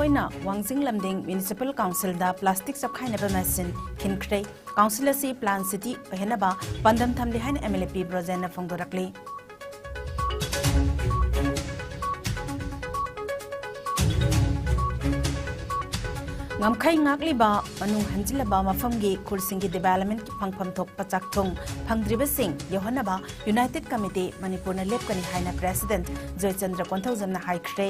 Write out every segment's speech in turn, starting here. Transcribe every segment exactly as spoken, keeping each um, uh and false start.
ꯅ ꯋꯥꯡꯖꯤꯡ ꯂꯝꯗꯤꯡ municipal ꯀꯥꯎꯟꯁꯤꯜꯗ plastic ꯆꯞꯈꯥꯏꯅꯕ machine ꯈꯤꯟꯈ꯭ꯔꯦ꯫ Council ꯑꯁꯤ ꯄ꯭ꯂꯥꯟ ꯁꯤꯇꯤ ꯑꯣꯏꯍꯟꯅꯕ ꯄꯥꯟꯗꯝ ꯊꯝꯂꯤ ꯍꯥꯏꯅ ꯑꯦꯝ ꯑꯦꯜ ꯑꯦ ꯄꯤ ꯕ꯭ꯔꯣꯖꯦꯟꯅ ꯐꯣꯡꯗꯣꯔꯛꯂꯤ꯫ ꯉꯝꯈꯩ ꯉꯥꯛꯂꯤꯕ ꯃꯅꯨꯡ ꯍꯟꯖꯤꯜꯂꯕ ꯃꯐꯝꯒꯤ ꯈꯨꯜꯁꯤꯡꯒꯤ ꯗꯤꯕꯦꯂꯞꯃꯦꯟꯠꯀꯤ ꯐꯪꯐꯝ ꯊꯣꯛꯄ ꯆꯥꯛꯊꯨꯡ ꯐꯪꯗ꯭ꯔꯤꯕꯁꯤꯡ ꯌꯧꯍꯟꯅꯕ ꯌꯨꯅꯥꯏꯇꯦꯗ ꯀꯃꯤꯇꯤ ꯃꯅꯤꯄꯨꯔꯅ ꯂꯦꯞꯀꯅꯤ ꯍꯥꯏꯅ ꯄ꯭ꯔꯦꯁꯤꯗꯦꯟꯠ ꯖꯣꯏꯆꯟꯗ꯭ꯔ ꯀꯣꯟꯊꯧꯖꯝꯅ ꯍꯥꯏꯈ꯭ꯔꯦ꯫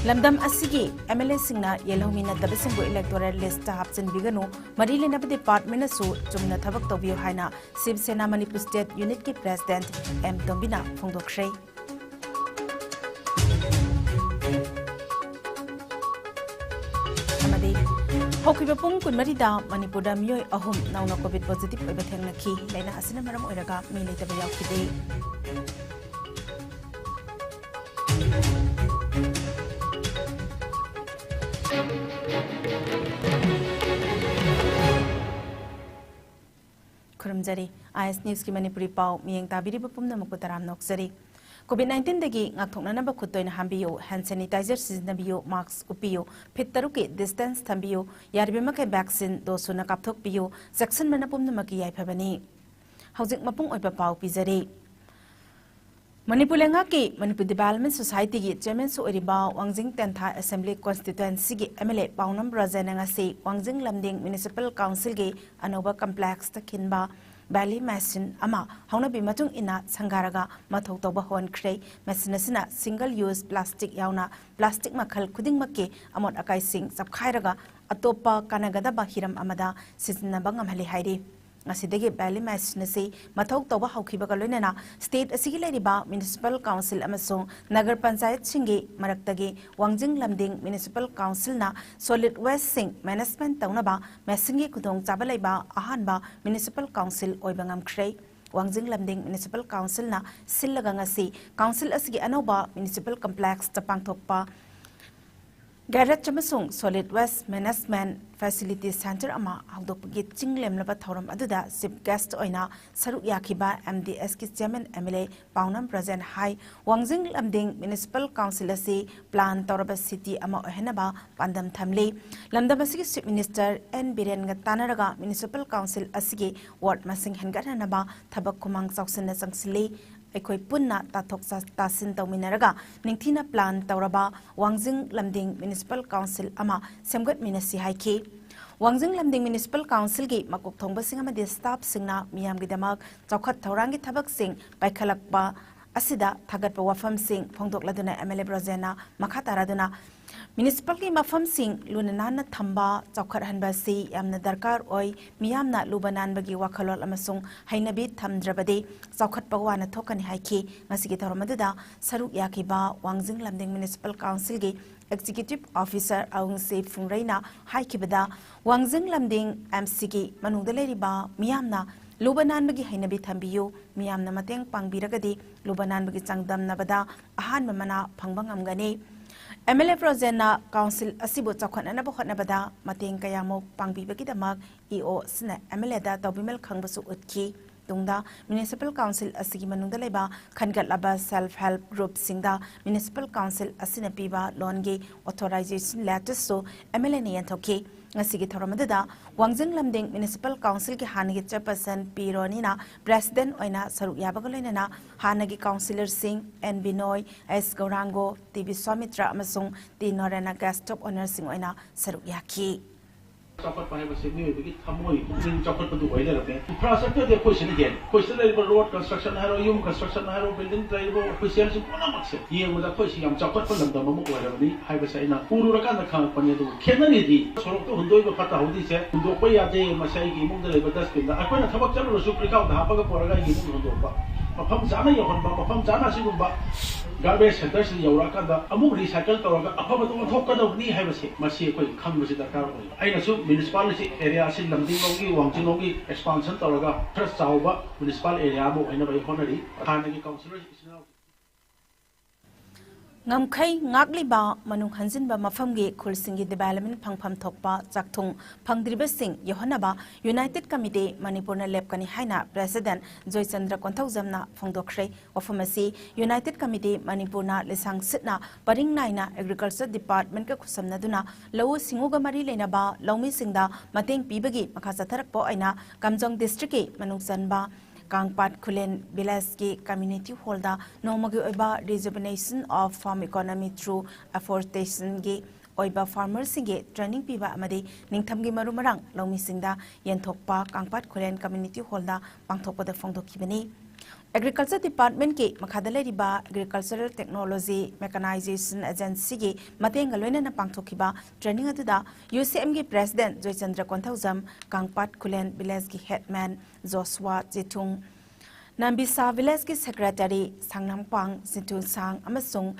ꯂꯝꯗꯝ ꯑꯁꯤꯒꯤ ꯑꯦꯝ ꯑꯦꯜ ꯑꯦꯁꯤꯡꯅ ꯌꯦꯜꯍꯧꯃꯤ ꯅꯠꯇꯕꯁꯤꯡꯕꯨ ꯏꯂꯦꯛꯇꯣꯔꯦꯜ ꯂꯤꯁꯇ ꯍꯥꯞꯆꯤꯟꯕꯤꯒꯅꯨ, ꯃꯔꯤ ꯂꯩꯅꯕ ꯗꯤꯄꯥꯔꯠꯃꯦꯟꯅꯁꯨ ꯆꯨꯝꯅ ꯊꯕꯛ ꯇꯧꯕꯤꯌꯨ ꯍꯥꯏꯅ ꯁꯤꯕ ꯁꯦꯅꯥ ꯃꯅꯤꯄꯨꯔ ꯁ꯭ꯇꯦꯠ ꯌꯨꯅꯤꯠꯀꯤ ꯄ꯭ꯔꯦꯁꯤꯗꯦꯟꯠ ꯑꯦꯝ ꯇꯣꯝꯕꯤꯅ ꯐꯣꯡꯗꯣꯛꯈ꯭ꯔꯦ꯫ ꯑꯃꯗꯤ ꯍꯧꯈꯤꯕ ꯄꯨꯡ ꯀꯨꯟꯃꯔꯤꯗ ꯃꯅꯤꯄꯨꯔꯗ ꯃꯤꯑꯣꯏ ꯑꯍꯨꯝ ꯅꯧꯅ ꯀꯣꯚꯤꯗ ꯄꯣꯖꯤꯇꯤꯚ ꯑꯣꯏꯕ ꯊꯦꯡꯅꯈꯤ꯫ ꯂꯥꯏꯅꯥ ꯑꯁꯤꯅ ꯃꯔꯝ ꯑꯣꯏꯔꯒ ꯃꯤ ꯂꯩꯇꯕ ꯌꯥꯎꯈꯤꯗꯦ꯫ ꯈꯨꯔꯨꯝꯖꯔꯤ꯫ ꯑꯥꯏ ꯑꯦꯁ ꯅ꯭ꯌꯨꯁꯀꯤ ꯃꯅꯤꯄꯨꯔꯤ ꯄꯥꯎ ꯃꯤꯠꯌꯦꯡ ꯇꯥꯕꯤꯔꯤꯕ ꯄꯨꯝꯅꯃꯛꯄꯨ ꯇꯔꯥꯝꯅ ꯑꯣꯛꯆꯔꯤ꯫ ꯀꯣꯚꯤꯗ ꯅꯥꯏꯟꯇꯤꯟꯗꯒꯤ ꯉꯥꯛꯊꯣꯛꯅꯅꯕ ꯈꯨꯠ ꯇꯣꯏꯅ ꯍꯥꯝꯕꯤꯌꯨ, ꯍꯦꯟ ꯁꯦꯅꯤꯇꯥꯏꯖꯔ ꯁꯤꯖꯤꯟꯅꯕꯤꯌꯨ, ꯃꯥꯁꯛ ꯎꯞꯄꯤꯌꯨ, ꯐꯤꯠ ꯇꯔꯨꯛꯀꯤ ꯗꯤꯁꯇꯦꯟꯁ ꯊꯝꯕꯤꯌꯨ, ꯌꯥꯔꯤꯕꯃꯈꯩ ꯚꯦꯛꯁꯤꯟ ꯗꯣꯁ ꯁꯨꯅ ꯀꯥꯞꯊꯣꯛꯄꯤꯌꯨ, ꯆꯦꯛꯁꯤꯟꯕꯅ ꯄꯨꯝꯅꯃꯛꯀꯤ ꯌꯥꯏꯐꯕꯅꯤ꯫ ꯍꯧꯖꯤꯛ ꯃꯄꯨꯡ ꯑꯣꯏꯕ ꯄꯥꯎ ꯄꯤꯖꯔꯤ꯫ ꯃꯅꯤꯄꯨꯔ ꯂꯩꯉꯥꯛꯀꯤ ꯃꯅꯤꯄꯨꯔ ꯗꯤꯕꯦꯂꯞꯃꯦꯟ ꯁꯣꯁꯥꯏꯇꯤꯒꯤ ꯆꯤꯌꯔꯃꯦꯟꯁꯨ ꯑꯣꯏꯔꯤꯕ ꯋꯥꯡꯖꯤꯡ ꯇꯦꯟꯊꯥ ꯑꯦꯁꯦꯝꯕ꯭ꯂꯤ ꯀꯣꯟꯁꯇꯤꯇ꯭ꯋꯦꯟꯁꯤꯒꯤ ꯑꯦꯝ ꯑꯦꯜ ꯑꯦ ꯄꯥꯎꯅꯝ ꯕ꯭ꯔꯖꯦꯟꯅ ꯉꯁꯤ ꯋꯥꯡꯖꯤꯡ ꯂꯝꯗꯤꯡ ꯃ꯭ꯌꯨꯅꯤꯁꯤꯄꯥꯜ ꯀꯥꯎꯟꯁꯤꯜꯒꯤ ꯑꯅꯧꯕ ꯀꯝꯄ꯭ꯂꯦꯛꯁꯇ ꯈꯤꯟꯕ ꯕꯦꯂꯤ ꯃꯦꯁꯤꯟ ꯑꯃ ꯍꯧꯅꯕꯤ ꯃꯇꯨꯡ ꯏꯟꯅ ꯁꯪꯒꯥꯔꯒ ꯃꯊꯧ ꯇꯧꯕ ꯍꯧꯍꯟꯈ꯭ꯔꯦ꯫ ꯃꯦꯁꯤꯟ ꯑꯁꯤꯅ ꯁꯤꯡꯒꯜ ꯌꯨꯁ ꯄ꯭ꯂꯥꯁꯇꯤꯛ ꯌꯥꯎꯅ ꯄ꯭ꯂꯥꯁꯇꯤꯛ ꯃꯈꯜ ꯈꯨꯗꯤꯡꯃꯛꯀꯤ ꯑꯃꯣꯠ ꯑꯀꯥꯏꯁꯤꯡ ꯆꯞꯈꯥꯏꯔꯒ ꯑꯇꯣꯞꯄ ꯀꯥꯟꯅꯒꯗꯕ ꯍꯤꯔꯝ ꯑꯃꯗ ꯁꯤꯖꯤꯟꯅꯕ ꯉꯝꯍꯜꯂꯤ ꯍꯥꯏꯔꯤ꯫ ꯉꯁꯤꯗꯒꯤ ꯕꯦꯂꯤ ꯃꯦꯁꯤꯟ ꯑꯁꯤ ꯃꯊꯧ ꯇꯧꯕ ꯍꯧꯈꯤꯕꯒ ꯂꯣꯏꯅꯅ ꯁ꯭ꯇꯦꯠ ꯑꯁꯤꯒꯤ ꯂꯩꯔꯤꯕ ꯃ꯭ꯌꯨꯅꯤꯁꯤꯄꯥꯜ ꯀꯥꯎꯟꯁꯤꯜ ꯑꯃꯁꯨꯡ ꯅꯒꯔ ꯄꯟꯆꯥꯌꯠꯁꯤꯡꯒꯤ ꯃꯔꯛꯇꯒꯤ ꯋꯥꯡꯖꯤꯡ ꯂꯝꯗꯤꯡ ꯃ꯭ꯌꯨꯅꯤꯁꯤꯄꯥꯜ ꯀꯥꯎꯟꯁꯤꯜꯅ ꯁꯣꯂꯤꯗ ꯋꯦꯁꯁꯤꯡ ꯃꯦꯅꯦꯖꯃꯦꯟꯠ ꯇꯧꯅꯕ ꯃꯦꯁꯤꯟꯒꯤ ꯈꯨꯗꯣꯡꯆꯥꯕ ꯂꯩꯕ ꯑꯍꯥꯟꯕ ꯃ꯭ꯌꯨꯅꯤꯁꯤꯄꯥꯜ ꯀꯥꯎꯟꯁꯤꯜ ꯑꯣꯏꯕ ꯉꯝꯈ꯭ꯔꯦ꯫ ꯋꯥꯡꯖꯤꯡ ꯂꯝꯗꯤꯡ ꯃ꯭ꯌꯨꯅꯤꯁꯤꯄꯥꯜ ꯀꯥꯎꯟꯁꯤꯜꯅ ꯁꯤꯜꯂꯒ ꯉꯁꯤ ꯀꯥꯎꯟꯁꯤꯜ ꯑꯁꯤꯒꯤ ꯑꯅꯧꯕ ꯃ꯭ꯌꯨꯅꯤꯁꯤꯄꯥꯜ ꯀꯝꯄ꯭ꯂꯦꯛꯁꯇ ꯄꯥꯡꯊꯣꯛꯄ Garage ꯑꯃꯁꯨꯡ Solid Waste Management Facility Center ꯑꯃ ꯍꯧꯗꯣꯛꯄꯒꯤ ꯆꯤꯡ ꯂꯦꯝꯂꯕ ꯊꯧꯔꯝ ꯑꯗꯨꯗ Chief Guest ꯑꯣꯏꯅ ꯁꯔꯨꯛ ꯌꯥꯈꯤꯕ M D S ꯀꯤ Chairman M L A ꯄꯥꯎꯅꯝ ꯕ꯭ꯔꯖꯦꯟ ꯍꯥꯏ, ꯋꯥꯡꯖꯤꯡ ꯂꯝꯗꯤꯡ Municipal Council ꯑꯁꯤ plan ꯇꯧꯔꯕ city ꯑꯃ ꯑꯣꯏꯍꯟꯅꯕ ꯄꯥꯟꯗꯝ ꯊꯝꯂꯤ꯫ ꯂꯝꯗꯝ ꯑꯁꯤꯒꯤ Chief Minister N ꯕꯤꯔꯦꯟꯒ ꯇꯥꯟꯅꯔꯒ Municipal Council ꯑꯁꯤꯒꯤ ward ꯃꯁꯤꯡ ꯍꯦꯟꯒꯠꯍꯟꯅꯕ ꯊꯕꯛ ꯈꯨꯃꯥꯡ ꯆꯥꯎꯁꯤꯟꯅ ꯆꯪꯁꯤꯜꯂꯤ꯫ ꯑꯩꯈꯣꯏ ꯄꯨꯟꯅ ꯇꯥꯊꯣꯛ ꯆꯥ-, ꯇꯥꯁꯤꯟ ꯇꯧꯃꯤꯟꯅꯔꯒ ꯅꯤꯡꯊꯤꯅ plan ꯇꯧꯔꯕ ꯋꯥꯡꯖꯤꯡ ꯂꯝꯗꯤꯡ Municipal Council ꯑꯃ ꯁꯦꯝꯒꯠꯃꯤꯟꯅꯁꯤ ꯍꯥꯏꯈꯤ꯫ ꯋꯥꯡꯖꯤꯡ ꯂꯝꯗꯤꯡ Municipal Councilꯒꯤ ꯃꯀꯣꯛ ꯊꯣꯡꯕꯁꯤꯡ ꯑꯃꯗꯤ staffꯁꯤꯡꯅ ꯃꯤꯌꯥꯝꯒꯤꯗꯃꯛ ꯆꯥꯎꯈꯠ ꯊꯧꯔꯥꯡꯒꯤ ꯊꯕꯛꯁꯤꯡ ꯄꯥꯏꯈꯠꯂꯛꯄ ꯑꯁꯤꯗ ꯊꯥꯒꯠꯄ ꯋꯥꯐꯝꯁꯤꯡ ꯐꯣꯡꯗꯣꯛꯂꯗꯨꯅ M L A ꯕ꯭ꯔꯖꯦꯟꯅ ꯃꯈꯥ ꯇꯥꯔꯗꯨꯅ, Municipalꯒꯤ ꯃꯐꯝꯁꯤꯡ ꯂꯨꯅ ꯅꯥꯟꯅ ꯊꯝꯕ, ꯆꯥꯎꯈꯠꯍꯟꯕ ꯑꯁꯤ ꯌꯥꯝꯅ ꯗꯔꯀꯥꯔ ꯑꯣꯏ꯫ ꯃꯤꯌꯥꯝꯅ ꯂꯨꯕ ꯅꯥꯟꯕꯒꯤ ꯋꯥꯈꯜꯂꯣꯟ ꯑꯃꯁꯨꯡ ꯍꯩꯅꯕꯤ ꯊꯝꯗ꯭ꯔꯕꯗꯤ ꯆꯥꯎꯈꯠꯄ ꯋꯥꯅ ꯊꯣꯛꯀꯅꯤ ꯍꯥꯏꯈꯤ꯫ ꯉꯁꯤꯒꯤ ꯊꯧꯔꯝ ꯑꯗꯨꯗ ꯁꯔꯨꯛ ꯌꯥꯈꯤꯕ ꯋꯥꯡꯖꯤꯡ ꯂꯝꯗꯤꯡ Municipal Councilꯒꯤ Executive Officer ꯑꯋꯨꯡꯁꯤ ꯐꯨꯡꯔꯩꯅ ꯍꯥꯏꯈꯤꯕꯗ, ꯋꯥꯡꯖꯤꯡ ꯂꯝꯗꯤꯡ M Cꯒꯤ ꯃꯅꯨꯡꯗ ꯂꯩꯔꯤꯕ ꯃꯤꯌꯥꯝꯅ ꯂꯨꯕ ꯅꯥꯟꯕꯒꯤ ꯍꯩꯅꯕꯤ ꯊꯝꯕꯤꯌꯨ꯫ ꯃꯤꯌꯥꯝꯅ ꯃꯇꯦꯡ ꯄꯥꯡꯕꯤꯔꯒꯗꯤ ꯂꯨꯕ ꯅꯥꯟꯕꯒꯤ ꯆꯥꯡꯗꯝꯅꯕꯗ ꯑꯍꯥꯟꯕ ꯃꯅꯥ ꯐꯪꯕ ꯉꯝꯒꯅꯤ꯫ M L A ꯕ꯭ꯔꯖꯦꯟꯅ council ꯑꯁꯤꯕꯨ ꯆꯥꯎꯈꯠꯅꯅꯕ ꯍꯣꯠꯅꯕꯗ ꯃꯇꯦꯡ ꯀꯌꯥꯃꯨꯛ ꯄꯥꯡꯕꯤꯕꯒꯤꯗꯃꯛ E O ꯑꯁꯤꯅ M L Aꯗ ꯇꯧꯕꯤꯃꯜ ꯈꯪꯕꯁꯨ ꯎꯠꯈꯤ꯫ ꯇꯨꯡꯗ Municipal Council ꯑꯁꯤꯒꯤ ꯃꯅꯨꯡꯗ ꯂꯩꯕ ꯈꯟꯒꯠꯂꯕ self help groupꯁꯤꯡꯗ Municipal Council ꯑꯁꯤꯅ ꯄꯤꯕ loanꯒꯤ authorization letterꯁꯨ M L Aꯅ ꯌꯦꯟꯊꯣꯛꯈꯤ꯫ ꯉꯁꯤꯒꯤ ꯊꯧꯔꯝ ꯑꯗꯨꯗ ꯋꯥꯡꯖꯤꯡ ꯂꯝꯗꯤꯡ Municipal Councilꯒꯤ ꯍꯥꯟꯅꯒꯤ Chairperson ꯄꯤ ꯔꯣꯅꯤꯅ President ꯑꯣꯏꯅ ꯁꯔꯨꯛ ꯌꯥꯕꯒ ꯂꯣꯏꯅꯅ ꯍꯥꯟꯅꯒꯤ councillorꯁꯤꯡ N ꯕꯤꯅꯣꯏ, S ꯒꯧꯔꯥꯡꯒꯣ, T ꯕꯤꯁ꯭ꯋꯥꯃꯤꯇ꯭ꯔ ꯑꯃꯁꯨꯡ T ꯅꯣꯔꯦꯟꯅ Guest of Honourꯁꯤꯡ ꯑꯣꯏꯅ ꯁꯔꯨꯛ ꯌꯥꯈꯤ꯫ ꯆꯥꯎꯈꯠꯄ ꯍꯥꯏꯕꯁꯤ ꯃꯤꯑꯣꯏꯕꯒꯤ ꯊꯃꯣꯏ, ꯄꯨꯛꯅꯤꯡ ꯆꯥꯎꯈꯠꯄꯗꯨ ꯑꯣꯏ ꯂꯩꯔꯝꯃꯦ꯫ Infrastructureꯗꯤ ꯑꯩꯈꯣꯏ ꯁꯤꯅ ꯍꯦꯜꯂꯤ꯫ ꯑꯩꯈꯣꯏ ꯁꯤꯗ ꯂꯩꯔꯤꯕ road construction ꯍꯥꯏꯔꯣ, ꯌꯨꯝ construction ꯍꯥꯏꯔꯣ, building ꯂꯩꯔꯤꯕ officialꯁꯤꯡ ꯄꯨꯝꯅꯃꯛꯁꯦ ꯌꯦꯡꯕꯗ ꯑꯩꯈꯣꯏꯁꯤ ꯌꯥꯝ ꯆꯥꯎꯈꯠꯄ ꯂꯝꯗꯝ ꯑꯃ ꯑꯣꯏꯔꯕꯅꯤ ꯍꯥꯏꯕꯁꯦ ꯑꯩꯅ ꯎꯔꯨꯔꯀꯥꯟꯗ ꯈꯪꯉꯛꯄꯅꯤ꯫ ꯑꯗꯨꯕꯨ ꯈꯦꯠꯅꯔꯤꯗꯤ ꯁꯣꯔꯣꯛꯇ ꯍꯨꯟꯗꯣꯛꯏꯕ ꯐꯠꯇ ꯍꯥꯎꯗꯤꯁꯦ ꯍꯨꯟꯗꯣꯛꯄ ꯌꯥꯗꯦ, ꯃꯁꯤ ꯑꯩꯒꯤ ꯏꯃꯨꯡꯗ ꯂꯩꯕ dustbinꯗ꯫ ꯑꯩꯈꯣꯏꯅ ꯊꯕꯛ ꯆꯠꯂꯨꯔꯁꯨ ꯄ꯭ꯔꯤꯈꯥꯎꯗ ꯍꯥꯞꯄꯒ ꯄꯨꯔꯒ ꯑꯩꯒꯤ ꯏꯃꯨꯡꯗ ꯍꯨꯟꯗꯣꯛꯄ, ꯃꯐꯝ ꯆꯥꯅ ꯌꯧꯍꯟꯕ, ꯃꯐꯝ ꯆꯥꯅ ꯑꯁꯤꯒꯨꯝꯕ garbage centreꯁꯤꯗ ꯌꯧꯔꯛꯑꯀꯥꯟꯗ ꯑꯃꯨꯛ recycle ꯇꯧꯔꯒ ꯑꯐꯕꯗ ꯑꯣꯟꯊꯣꯛꯀꯗꯕꯅꯤ ꯍꯥꯏꯕꯁꯦ ꯃꯁꯤ ꯑꯩꯈꯣꯏ ꯈꯪꯕꯁꯤ ꯗꯔꯀꯥꯔ ꯑꯣꯏ꯫ ꯑꯩꯅꯁꯨ municipality area ꯑꯁꯤ ꯂꯝꯗꯤꯡꯂꯣꯝꯒꯤ, ꯋꯥꯡꯖꯤꯡꯂꯣꯝꯒꯤ expansion ꯇꯧꯔꯒ ꯈꯔ ꯆꯥꯎꯕ municipal area ꯑꯃ ꯑꯣꯏꯅꯕ ꯑꯩ ꯍꯣꯠꯅꯔꯤ꯫ ꯍꯥꯟꯅꯒꯤ councillor ꯏꯆꯤꯟ ꯏꯅꯥꯎ ꯉꯝꯈꯩ ꯉꯥꯛꯂꯤꯕ ꯃꯅꯨꯡ ꯍꯟꯖꯤꯟꯕ ꯃꯐꯝꯒꯤ ꯈꯨꯜꯁꯤꯡꯒꯤ development ꯐꯪꯐꯝ ꯊꯣꯛꯄ ꯆꯥꯛꯊꯨꯡ ꯐꯪꯗ꯭ꯔꯤꯕꯁꯤꯡ ꯌꯧꯍꯟꯅꯕ United Committee ꯃꯅꯤꯄꯨꯔꯅ ꯂꯦꯞꯀꯅꯤ ꯍꯥꯏꯅ President ꯖꯣꯏꯆꯟꯗ꯭ꯔ ꯀꯣꯟꯊꯧꯖꯝꯅ ꯐꯣꯡꯗꯣꯛꯈ꯭ꯔꯦ꯫ ꯋꯥꯐꯝ ꯑꯁꯤ United Committee ꯃꯅꯤꯄꯨꯔꯅ ꯂꯤꯁꯥꯡ ꯁꯤꯠꯅ ꯄꯔꯤꯡ ꯅꯥꯏꯅ Agriculture Departmentꯀ ꯈꯨꯠꯁꯝꯅꯗꯨꯅ ꯂꯧꯎ ꯁꯤꯡꯎꯒ ꯃꯔꯤ ꯂꯩꯅꯕ ꯂꯧꯃꯤꯁꯤꯡꯗ ꯃꯇꯦꯡ ꯄꯤꯕꯒꯤ ꯃꯈꯥ ꯆꯠꯊꯔꯛꯄ ꯑꯣꯏꯅ ꯀꯥꯝꯖꯣꯡ districtꯀꯤ ꯃꯅꯨꯡ ꯆꯟꯕ ꯀꯥꯡꯄꯥꯠ ꯈꯨꯂꯦꯟ villageꯀꯤ community hallꯗ ꯅꯣꯡꯃꯒꯤ ꯑꯣꯏꯕ Rejuvenation of Farm Economy through Afforestationꯒꯤ ꯑꯣꯏꯕ farmerꯁꯤꯡꯒꯤ training ꯄꯤꯕ ꯑꯃꯗꯤ ꯅꯤꯡꯊꯝꯒꯤ ꯃꯔꯨ ꯃꯔꯥꯡ ꯂꯧꯃꯤꯁꯤꯡꯗ ꯌꯦꯟꯊꯣꯛꯄ ꯀꯥꯡꯄꯥꯠ ꯈꯨꯂꯦꯟ community hallꯗ ꯄꯥꯡꯊꯣꯛꯄꯗ ꯐꯣꯡꯗꯣꯛꯈꯤꯕꯅꯤ꯫ Agriculture Departmentꯀꯤ ꯃꯈꯥꯗ ꯂꯩꯔꯤꯕ Agricultural Technology Mechanization Agencyꯒꯤ ꯃꯇꯦꯡꯒ ꯂꯣꯏꯅꯅ ꯄꯥꯡꯊꯣꯛꯈꯤꯕ training ꯑꯗꯨꯗ UCMꯒꯤ President ꯖꯣꯏꯆꯟꯗ꯭ꯔ ꯀꯣꯟꯊꯧꯖꯝ, ꯀꯥꯡꯄꯥꯠ ꯈꯨꯂꯦꯟ villageꯀꯤ headman ꯖꯣꯁꯋꯥ ꯆꯤꯊꯨꯡ, ꯅꯝꯕꯤꯁꯥ villageꯀꯤ secretary ꯁꯥꯡꯅꯝꯄꯥꯡ ꯆꯤꯊꯨꯡꯁꯥꯡ ꯑꯃꯁꯨꯡ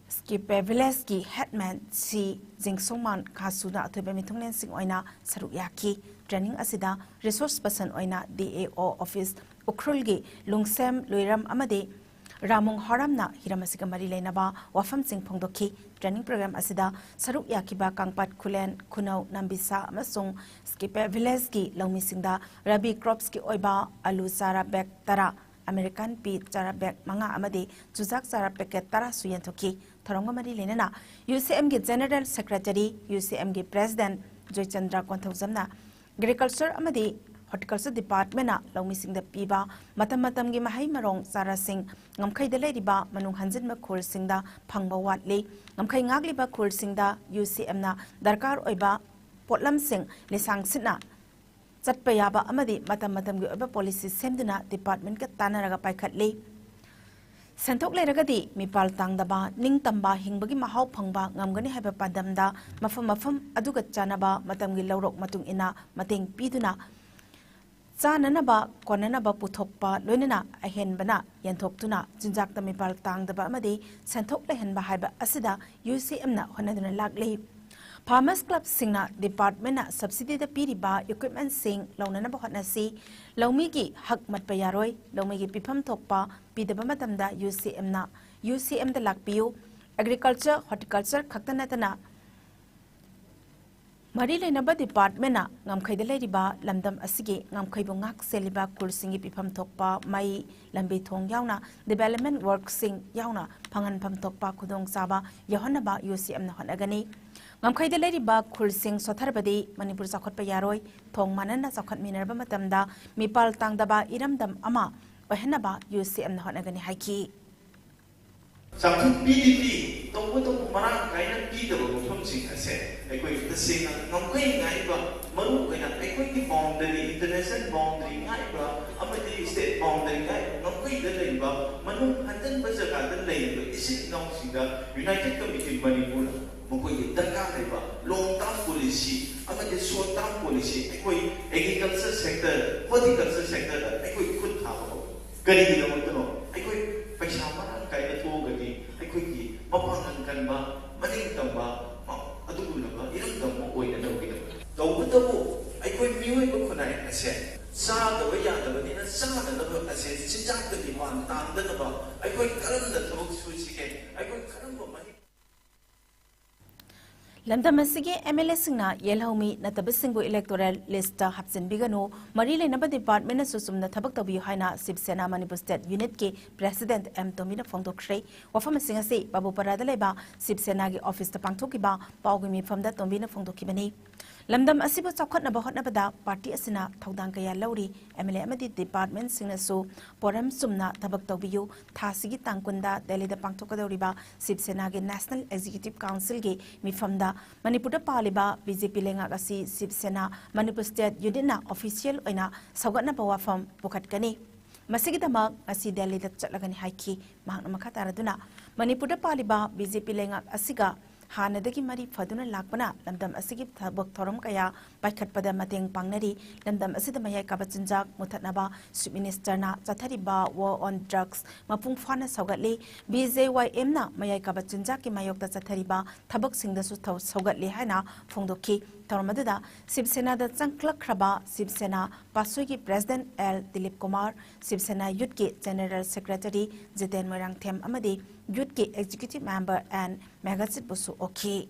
ꯁ꯭ꯀꯤꯄꯦ villageꯀꯤ headman ꯁꯤ ꯖꯤꯡꯁꯣꯡꯃꯥꯟ ꯈꯥꯁꯨꯅ ꯑꯊꯣꯏꯕ ꯃꯤꯊꯨꯡꯂꯦꯟꯁꯤꯡ ꯑꯣꯏꯅ ꯁꯔꯨꯛ ꯌꯥꯈꯤ꯫ Training ꯑꯁꯤꯗ resource person ꯑꯣꯏꯅ DAO office ꯎꯈ꯭ꯔꯨꯜꯒꯤ ꯂꯨꯡꯁꯦꯝ ꯂꯨꯏꯔꯝ ꯑꯃꯗꯤ ꯔꯥꯃꯨꯡ ꯍꯣꯔꯝꯅ ꯍꯤꯔꯝ ꯑꯁꯤꯒ ꯃꯔꯤ ꯂꯩꯅꯕ ꯋꯥꯐꯝꯁꯤꯡ ꯐꯣꯡꯗꯣꯛꯈꯤ꯫ Training program ꯑꯁꯤꯗ ꯁꯔꯨꯛ ꯌꯥꯈꯤꯕ ꯀꯥꯡꯄꯥꯠ ꯈꯨꯂꯦꯟ, ꯈꯨꯅꯧ, ꯅꯝꯕꯤꯁꯥ ꯑꯃꯁꯨꯡ ꯁ꯭ꯀꯤꯄꯦ villageꯀꯤ ꯂꯧꯃꯤꯁꯤꯡꯗ Rabi cropsꯀꯤ ꯑꯣꯏꯕ ꯑꯂꯨ ꯆꯥꯔ bag ꯇꯔꯥ, American peas ꯆꯥꯔ bag ꯃꯉꯥ ꯑꯃꯗꯤ ꯆꯨꯖꯥꯛ ꯆꯥꯔ packet ꯇꯔꯥꯁꯨ ꯌꯦꯟꯊꯣꯛꯈꯤ꯫ ꯊꯧꯔꯝꯒ ꯃꯔꯤ ꯂꯩꯅꯅ UCMꯒꯤ General Secretary, UCMꯒꯤ President Joychandra ꯀꯣꯟꯊꯧꯖꯝꯅ Agriculture ꯑꯃꯗꯤ Horticulture Departmentꯅ ꯂꯧꯃꯤꯁꯤꯡꯗ ꯄꯤꯕ ꯃꯇꯝ ꯃꯇꯝꯒꯤ ꯃꯍꯩ ꯃꯔꯣꯡ ꯆꯥꯔꯥꯁꯤꯡ ꯉꯝꯈꯩꯗ ꯂꯩꯔꯤꯕ ꯃꯅꯨꯡ ꯍꯟꯖꯤꯟꯕ ꯈꯨꯜꯁꯤꯡꯗ ꯐꯪꯕ ꯋꯥꯠꯂꯤ꯫ ꯉꯝꯈꯩ ꯉꯥꯛꯂꯤꯕ ꯈꯨꯜꯁꯤꯡꯗ UCMꯅ ꯗꯔꯀꯥꯔ ꯑꯣꯏꯕ ꯄꯣꯠꯂꯝꯁꯤꯡ ꯂꯤꯁꯥꯡ ꯁꯤꯠꯅ ꯆꯠꯄ ꯌꯥꯕ ꯑꯃꯗꯤ ꯃꯇꯝ ꯃꯇꯝꯒꯤ ꯑꯣꯏꯕ policy ꯁꯦꯝꯗꯨꯅ departmentꯀ ꯇꯥꯟꯅꯔꯒ ꯄꯥꯏꯈꯠꯂꯤ꯫ ꯁꯦꯟꯊꯣꯛ ꯂꯩꯔꯒꯗꯤ ꯃꯤꯄꯥꯜ ꯇꯥꯡꯗꯕ, ꯅꯤꯡꯇꯝꯕ, ꯍꯤꯡꯕꯒꯤ ꯃꯍꯥꯎ ꯐꯪꯕ ꯉꯝꯒꯅꯤ ꯍꯥꯏꯕ ꯄꯥꯟꯗꯝꯗ ꯃꯐꯝ ꯃꯐꯝ ꯑꯗꯨꯒ ꯆꯥꯟꯅꯕ ꯃꯇꯝꯒꯤ ꯂꯧꯔꯣꯛ ꯃꯇꯨꯡ ꯏꯟꯅ ꯃꯇꯦꯡ ꯄꯤꯗꯨꯅ ꯆꯥꯅꯅꯕ ꯀꯣꯟꯅꯅꯕ ꯄꯨꯊꯣꯛꯄ, ꯂꯣꯏꯅꯅ ꯑꯍꯦꯟꯕꯅ ꯌꯦꯟꯊꯣꯛꯇꯨꯅ ꯆꯤꯟꯖꯥꯛꯇ ꯃꯤꯄꯥꯜ ꯇꯥꯡꯗꯕ ꯑꯃꯗꯤ ꯁꯦꯟꯊꯣꯛ ꯂꯩꯍꯟꯕ ꯍꯥꯏꯕ ꯑꯁꯤꯗ UCMꯅ ꯍꯣꯠꯅꯗꯨꯅ ꯂꯥꯛꯂꯤ꯫ Farmers Clubꯁꯤꯡꯅ departmentꯅ subsidyꯗ ꯄꯤꯔꯤꯕ equipmentꯁꯤꯡ ꯂꯧꯅꯅꯕ ꯍꯣꯠꯅꯁꯤ꯫ ꯂꯧꯃꯤꯒꯤ ꯍꯛ ꯃꯠꯄ ꯌꯥꯔꯣꯏ꯫ ꯂꯧꯃꯤꯒꯤ ꯄꯤꯐꯝ ꯊꯣꯛꯄ ꯄꯤꯗꯕ ꯃꯇꯝꯗ UCMꯅ ꯌꯨ ꯁꯤ ꯑꯦꯝꯗ ꯂꯥꯛꯄꯤꯌꯨ꯫ ꯑꯦꯒ꯭ꯔꯤꯀꯜꯆꯔ, ꯍꯣꯔꯇꯤꯀꯜꯆꯔ ꯈꯛꯇ ꯅꯠꯇꯅ ꯃꯔꯤ ꯂꯩꯅꯕ ꯗꯤꯄꯥꯔꯠꯃꯦꯟꯅ ꯉꯝꯈꯩꯗ ꯂꯩꯔꯤꯕ ꯂꯝꯗꯝ ꯑꯁꯤꯒꯤ ꯉꯝꯈꯩꯕꯨ ꯉꯥꯛ ꯁꯦꯜꯂꯤꯕ ꯈꯨꯜꯁꯤꯡꯒꯤ ꯄꯤꯐꯝ ꯊꯣꯛꯄ ꯃꯩ, ꯂꯝꯕꯤ ꯊꯣꯡ ꯌꯥꯎꯅ ꯗꯤꯕꯦꯂꯞꯃꯦꯟ ꯋꯥꯔꯛꯁꯤꯡ ꯌꯥꯎꯅ ꯐꯪꯍꯟꯐꯝ ꯊꯣꯛꯄ ꯈꯨꯗꯣꯡꯆꯥꯕ ꯌꯧꯍꯟꯅꯕ ꯌꯨ ꯁꯤ ꯑꯦꯝꯅ ꯍꯣꯠꯅꯒꯅꯤ꯫ ꯉꯝꯈꯩꯗ ꯂꯩꯔꯤꯕ ꯈꯨꯜꯁꯤꯡ ꯁꯣꯠꯊꯔꯕꯗꯤ ꯃꯅꯤꯄꯨꯔ ꯆꯥꯎꯈꯠꯄ ꯌꯥꯔꯣꯏ꯫ ꯊꯣꯡ ꯃꯥꯟꯅꯅ ꯆꯥꯎꯈꯠꯃꯤꯟꯅꯔꯕ ꯃꯇꯝꯗ ꯃꯤꯄꯥꯜ ꯇꯥꯡꯗꯕ ꯏꯔꯝꯗꯝ ꯑꯃ ꯑꯣꯏꯍꯟꯅꯕ ꯌꯨ ꯁꯤ ꯑꯦꯝꯅ ꯍꯣꯠꯅꯒꯅꯤ ꯍꯥꯏꯈꯤ꯫ ꯆꯥꯛꯊꯨꯡ ꯄꯤꯗꯤ ꯄꯤ, ꯇꯧꯕꯇꯕꯨ ꯃꯔꯥꯡ ꯀꯥꯏꯅ ꯄꯤꯗꯕ ꯃꯐꯝꯁꯤꯡ ꯑꯁꯦ ꯑꯩꯈꯣꯏ ꯇꯁꯦꯡꯅ ꯉꯝꯈꯩ ꯉꯥꯛꯏꯕ, ꯃꯔꯨ ꯑꯣꯏꯅ ꯑꯩꯈꯣꯏꯒꯤ ꯕꯥꯎꯟꯗꯔꯤ, ꯏꯟꯇꯔꯅꯦꯁꯅꯦꯜ ꯕꯥꯎꯟꯗꯔꯤ ꯉꯥꯛꯏꯕ ꯑꯃꯗꯤ ꯁ꯭ꯇꯦꯠ ꯕꯥꯎꯟꯗꯔꯤ ꯉꯥꯛꯏꯕ ꯉꯝꯈꯩꯗ ꯂꯩꯔꯤꯕ ꯃꯅꯨꯡ ꯍꯟꯖꯤꯟꯕ ꯖꯒꯥꯗ ꯂꯩꯔꯤꯕ ꯏꯆꯤꯜ ꯏꯅꯥꯎꯁꯤꯡꯗ ꯌꯨꯅꯥꯏꯇꯦꯗ ꯀꯃꯤꯇꯤ ꯃꯅꯤꯄꯨꯔꯅ ꯃꯈꯣꯏꯒꯤ ꯗꯔꯀꯥꯔ ꯂꯩꯕ ꯂꯣꯡ ꯇꯔꯝ ꯄꯣꯂꯤꯁꯤ ꯑꯃꯗꯤ ꯁꯣꯔꯠ ꯇꯔꯝ ꯄꯣꯂꯤꯁꯤ ꯑꯩꯈꯣꯏ ꯑꯦꯒ꯭ꯔꯤꯀꯜꯆꯔ ꯁꯦꯛꯇꯔ, ꯍꯣꯔꯇꯤꯀꯜꯆꯔ ꯁꯦꯛꯇꯔꯗ ꯑꯩꯈꯣꯏ ꯈꯨꯠ ꯊꯥꯕ ꯍꯧꯏ꯫ ꯀꯔꯤꯒꯤꯗꯃꯛꯇꯅꯣ? ꯑꯩꯈꯣꯏ ꯄꯩꯁꯥ ꯃꯔꯥꯡ ꯀꯥꯏꯅ ꯊꯣꯛꯑꯒꯗꯤ ꯑꯩꯈꯣꯏꯒꯤ ꯃꯄꯥꯡꯒꯜ ꯀꯟꯕ, ꯃꯅꯤꯡ ꯇꯝꯕ, ꯃ-, ꯑꯗꯨꯒꯨꯝꯂꯕ ꯏꯔꯝꯗꯝ ꯑꯃ ꯑꯣꯏꯅꯅꯕꯒꯤꯗꯃꯛ꯫ ꯇꯧꯕꯇꯕꯨ ꯑꯩꯈꯣꯏ ꯃꯤꯑꯣꯏꯕ ꯈꯨꯟꯅꯥꯏ ꯑꯁꯦ ꯆꯥꯗꯕ ꯌꯥꯗꯕꯅꯤꯅ ꯆꯥꯅꯅꯕ ꯑꯁꯦ ꯆꯤꯟꯖꯥꯛꯇꯒꯤ ꯃꯥꯟ ꯇꯥꯡꯗꯅꯕ ꯑꯩꯈꯣꯏ ꯀꯔꯝꯅ ꯊꯕꯛ ꯁꯨꯁꯤꯒꯦ? ꯑꯩꯈꯣꯏ ꯀꯔꯝꯕ ꯃꯍꯩ ꯂꯝꯗꯝ ꯑꯁꯤꯒꯤ ꯑꯦꯝ ꯑꯦꯜ ꯑꯦꯁꯤꯡꯅ ꯌꯦꯜꯍꯧꯃꯤ ꯅꯠꯇꯕꯁꯤꯡꯕꯨ ꯏꯂꯦꯛꯇꯣꯔꯦꯜ ꯂꯤꯁꯇ ꯍꯥꯞꯆꯤꯟꯕꯤꯒꯅꯨ, ꯃꯔꯤ ꯂꯩꯅꯕ ꯗꯤꯄꯥꯔꯠꯃꯦꯟꯅꯁꯨ ꯆꯨꯝꯅ ꯊꯕꯛ ꯇꯧꯕꯤꯌꯨ ꯍꯥꯏꯅ ꯁꯤꯕ ꯁꯦꯅꯥ ꯃꯅꯤꯄꯨꯔ ꯁ꯭ꯇꯦꯠ ꯌꯨꯅꯤꯠꯀꯤ ꯄ꯭ꯔꯦꯁꯤꯗꯦꯟꯠ ꯑꯦꯝ ꯇꯣꯝꯕꯤꯅ ꯐꯣꯡꯗꯣꯛꯈ꯭ꯔꯦ꯫ ꯋꯥꯐꯝꯁꯤꯡ ꯑꯁꯤ ꯕꯥꯕꯨꯄꯥꯔꯥꯗ ꯂꯩꯕ ꯁꯤꯕ ꯁꯦꯅꯥꯒꯤ ꯑꯣꯐꯤꯁꯇ ꯄꯥꯡꯊꯣꯛꯈꯤꯕ ꯄꯥꯎꯒꯤ ꯃꯤꯐꯝꯗ ꯇꯣꯝꯕꯤꯅ ꯐꯣꯡꯗꯣꯛꯈꯤꯕꯅꯤ꯫ ꯂꯝꯗꯝ ꯑꯁꯤꯕꯨ ꯆꯥꯎꯈꯠꯅꯕ ꯍꯣꯠꯅꯕꯗ ꯄꯥꯔꯇꯤ ꯑꯁꯤꯅ ꯊꯧꯗꯥꯡ ꯀꯌꯥ ꯂꯧꯔꯤ꯫ ꯑꯦꯝ ꯑꯦꯜ ꯑꯦ ꯑꯃꯗꯤ ꯗꯤꯄꯥꯔꯠꯃꯦꯟꯠꯁꯤꯡꯅꯁꯨ ꯄꯣꯔꯝ ꯆꯨꯝꯅ ꯊꯕꯛ ꯇꯧꯕꯤꯌꯨ꯫ ꯊꯥꯁꯤꯒꯤ ꯇꯥꯡ ꯀꯨꯟꯗ ꯗꯦꯜꯂꯤꯗ ꯄꯥꯡꯊꯣꯛꯀꯗꯧꯔꯤꯕ ꯁꯤꯕ ꯁꯦꯅꯥꯒꯤ ꯅꯦꯁꯅꯦꯜ ꯑꯦꯛꯖꯤꯀ꯭ꯌꯨꯇꯤꯚ ꯀꯥꯎꯟꯁꯤꯜꯒꯤ ꯃꯤꯐꯝꯗ ꯃꯅꯤꯄꯨꯔꯗ ꯄꯥꯜꯂꯤꯕ ꯕꯤ ꯖꯦ ꯄꯤ ꯂꯩꯉꯥꯛ ꯑꯁꯤ ꯁꯤꯕ ꯁꯦꯅꯥ ꯃꯅꯤꯄꯨꯔ ꯁ꯭ꯇꯦꯠ ꯌꯨꯅꯤꯠꯅ ꯑꯣꯐꯤꯁꯤꯌꯦꯜ ꯑꯣꯏꯅ ꯁꯧꯒꯠꯅꯕ ꯋꯥꯐꯝ ꯄꯨꯈꯠꯀꯅꯤ꯫ ꯃꯁꯤꯒꯤꯗꯃꯛ ꯉꯁꯤ ꯗꯦꯜꯂꯤꯗ ꯆꯠꯂꯒꯅꯤ ꯍꯥꯏꯈꯤ꯫ ꯃꯍꯥꯛꯅ ꯃꯈꯥ ꯇꯥꯔꯗꯨꯅ, ꯃꯅꯤꯄꯨꯔꯗ ꯄꯥꯜꯂꯤꯕ ꯕꯤ ꯖꯦ ꯄꯤ ꯂꯩꯉꯥꯛ ꯑꯁꯤꯒ ꯍꯥꯟꯅꯗꯒꯤ ꯃꯔꯤ ꯐꯗꯨꯅ ꯂꯥꯛꯄꯅ ꯂꯝꯗꯝ ꯑꯁꯤꯒꯤ ꯊꯕꯛ ꯊꯧꯔꯝ ꯀꯌꯥ ꯄꯥꯏꯈꯠꯄꯗ ꯃꯇꯦꯡ ꯄꯥꯡꯅꯔꯤ꯫ ꯂꯝꯗꯝ ꯑꯁꯤꯗ ꯃꯌꯥꯏ ꯀꯥꯕ ꯆꯤꯟꯖꯥꯛ ꯃꯨꯊꯠꯅꯕ ꯆꯤꯐ ꯃꯤꯅꯤꯁꯇꯔꯅ ꯆꯠꯊꯔꯤꯕ ꯋꯥꯔ ꯑꯣꯟ ꯗ꯭ꯔꯒꯁ ꯃꯄꯨꯡ ꯐꯥꯅ ꯁꯧꯒꯠꯂꯤ꯫ ꯕꯤ ꯖꯦ ꯋꯥꯏ ꯑꯦꯝꯅ ꯃꯌꯥꯏ ꯀꯥꯕ ꯆꯤꯟꯖꯥꯛꯀꯤ ꯃꯥꯌꯣꯛꯇ ꯆꯠꯊꯔꯤꯕ ꯊꯕꯛꯁꯤꯡꯗꯁꯨ ꯊꯧ-, ꯁꯧꯒꯠꯂꯤ ꯍꯥꯏꯅ ꯐꯣꯡꯗꯣꯛꯈꯤ꯫ ꯊꯧꯔꯝ ꯑꯗꯨꯗ ꯁꯤꯕ ꯁꯦꯅꯥꯗ ꯆꯪꯂꯛꯈ꯭ꯔꯕ ꯁꯤꯕ ꯁꯦꯅꯥ ꯄꯥꯁꯣꯏꯒꯤ ꯄ꯭ꯔꯦꯁꯤꯗꯦꯟꯠ ꯑꯦꯜ ꯗꯤꯂꯤꯞ ꯀꯨꯃꯥꯔ, ꯁꯤꯕ ꯁꯦꯅꯥ ꯌꯨꯠꯀꯤ ꯖꯦꯅꯔꯦꯜ ꯁꯦꯀ꯭ꯔꯦꯇꯔꯤ ꯖꯤꯇꯦꯟ ꯃꯣꯏꯔꯥꯡꯊꯦꯝ ꯑꯃꯗꯤ ꯌꯨꯠꯀꯤ ꯑꯦꯛꯖꯤꯀ꯭ꯌꯨꯇꯤꯚ ꯃꯦꯝꯕꯔ ꯑꯦꯟ ꯃꯦꯘꯖꯤꯠꯄꯨꯁꯨ ꯑꯣꯛꯈꯤ꯫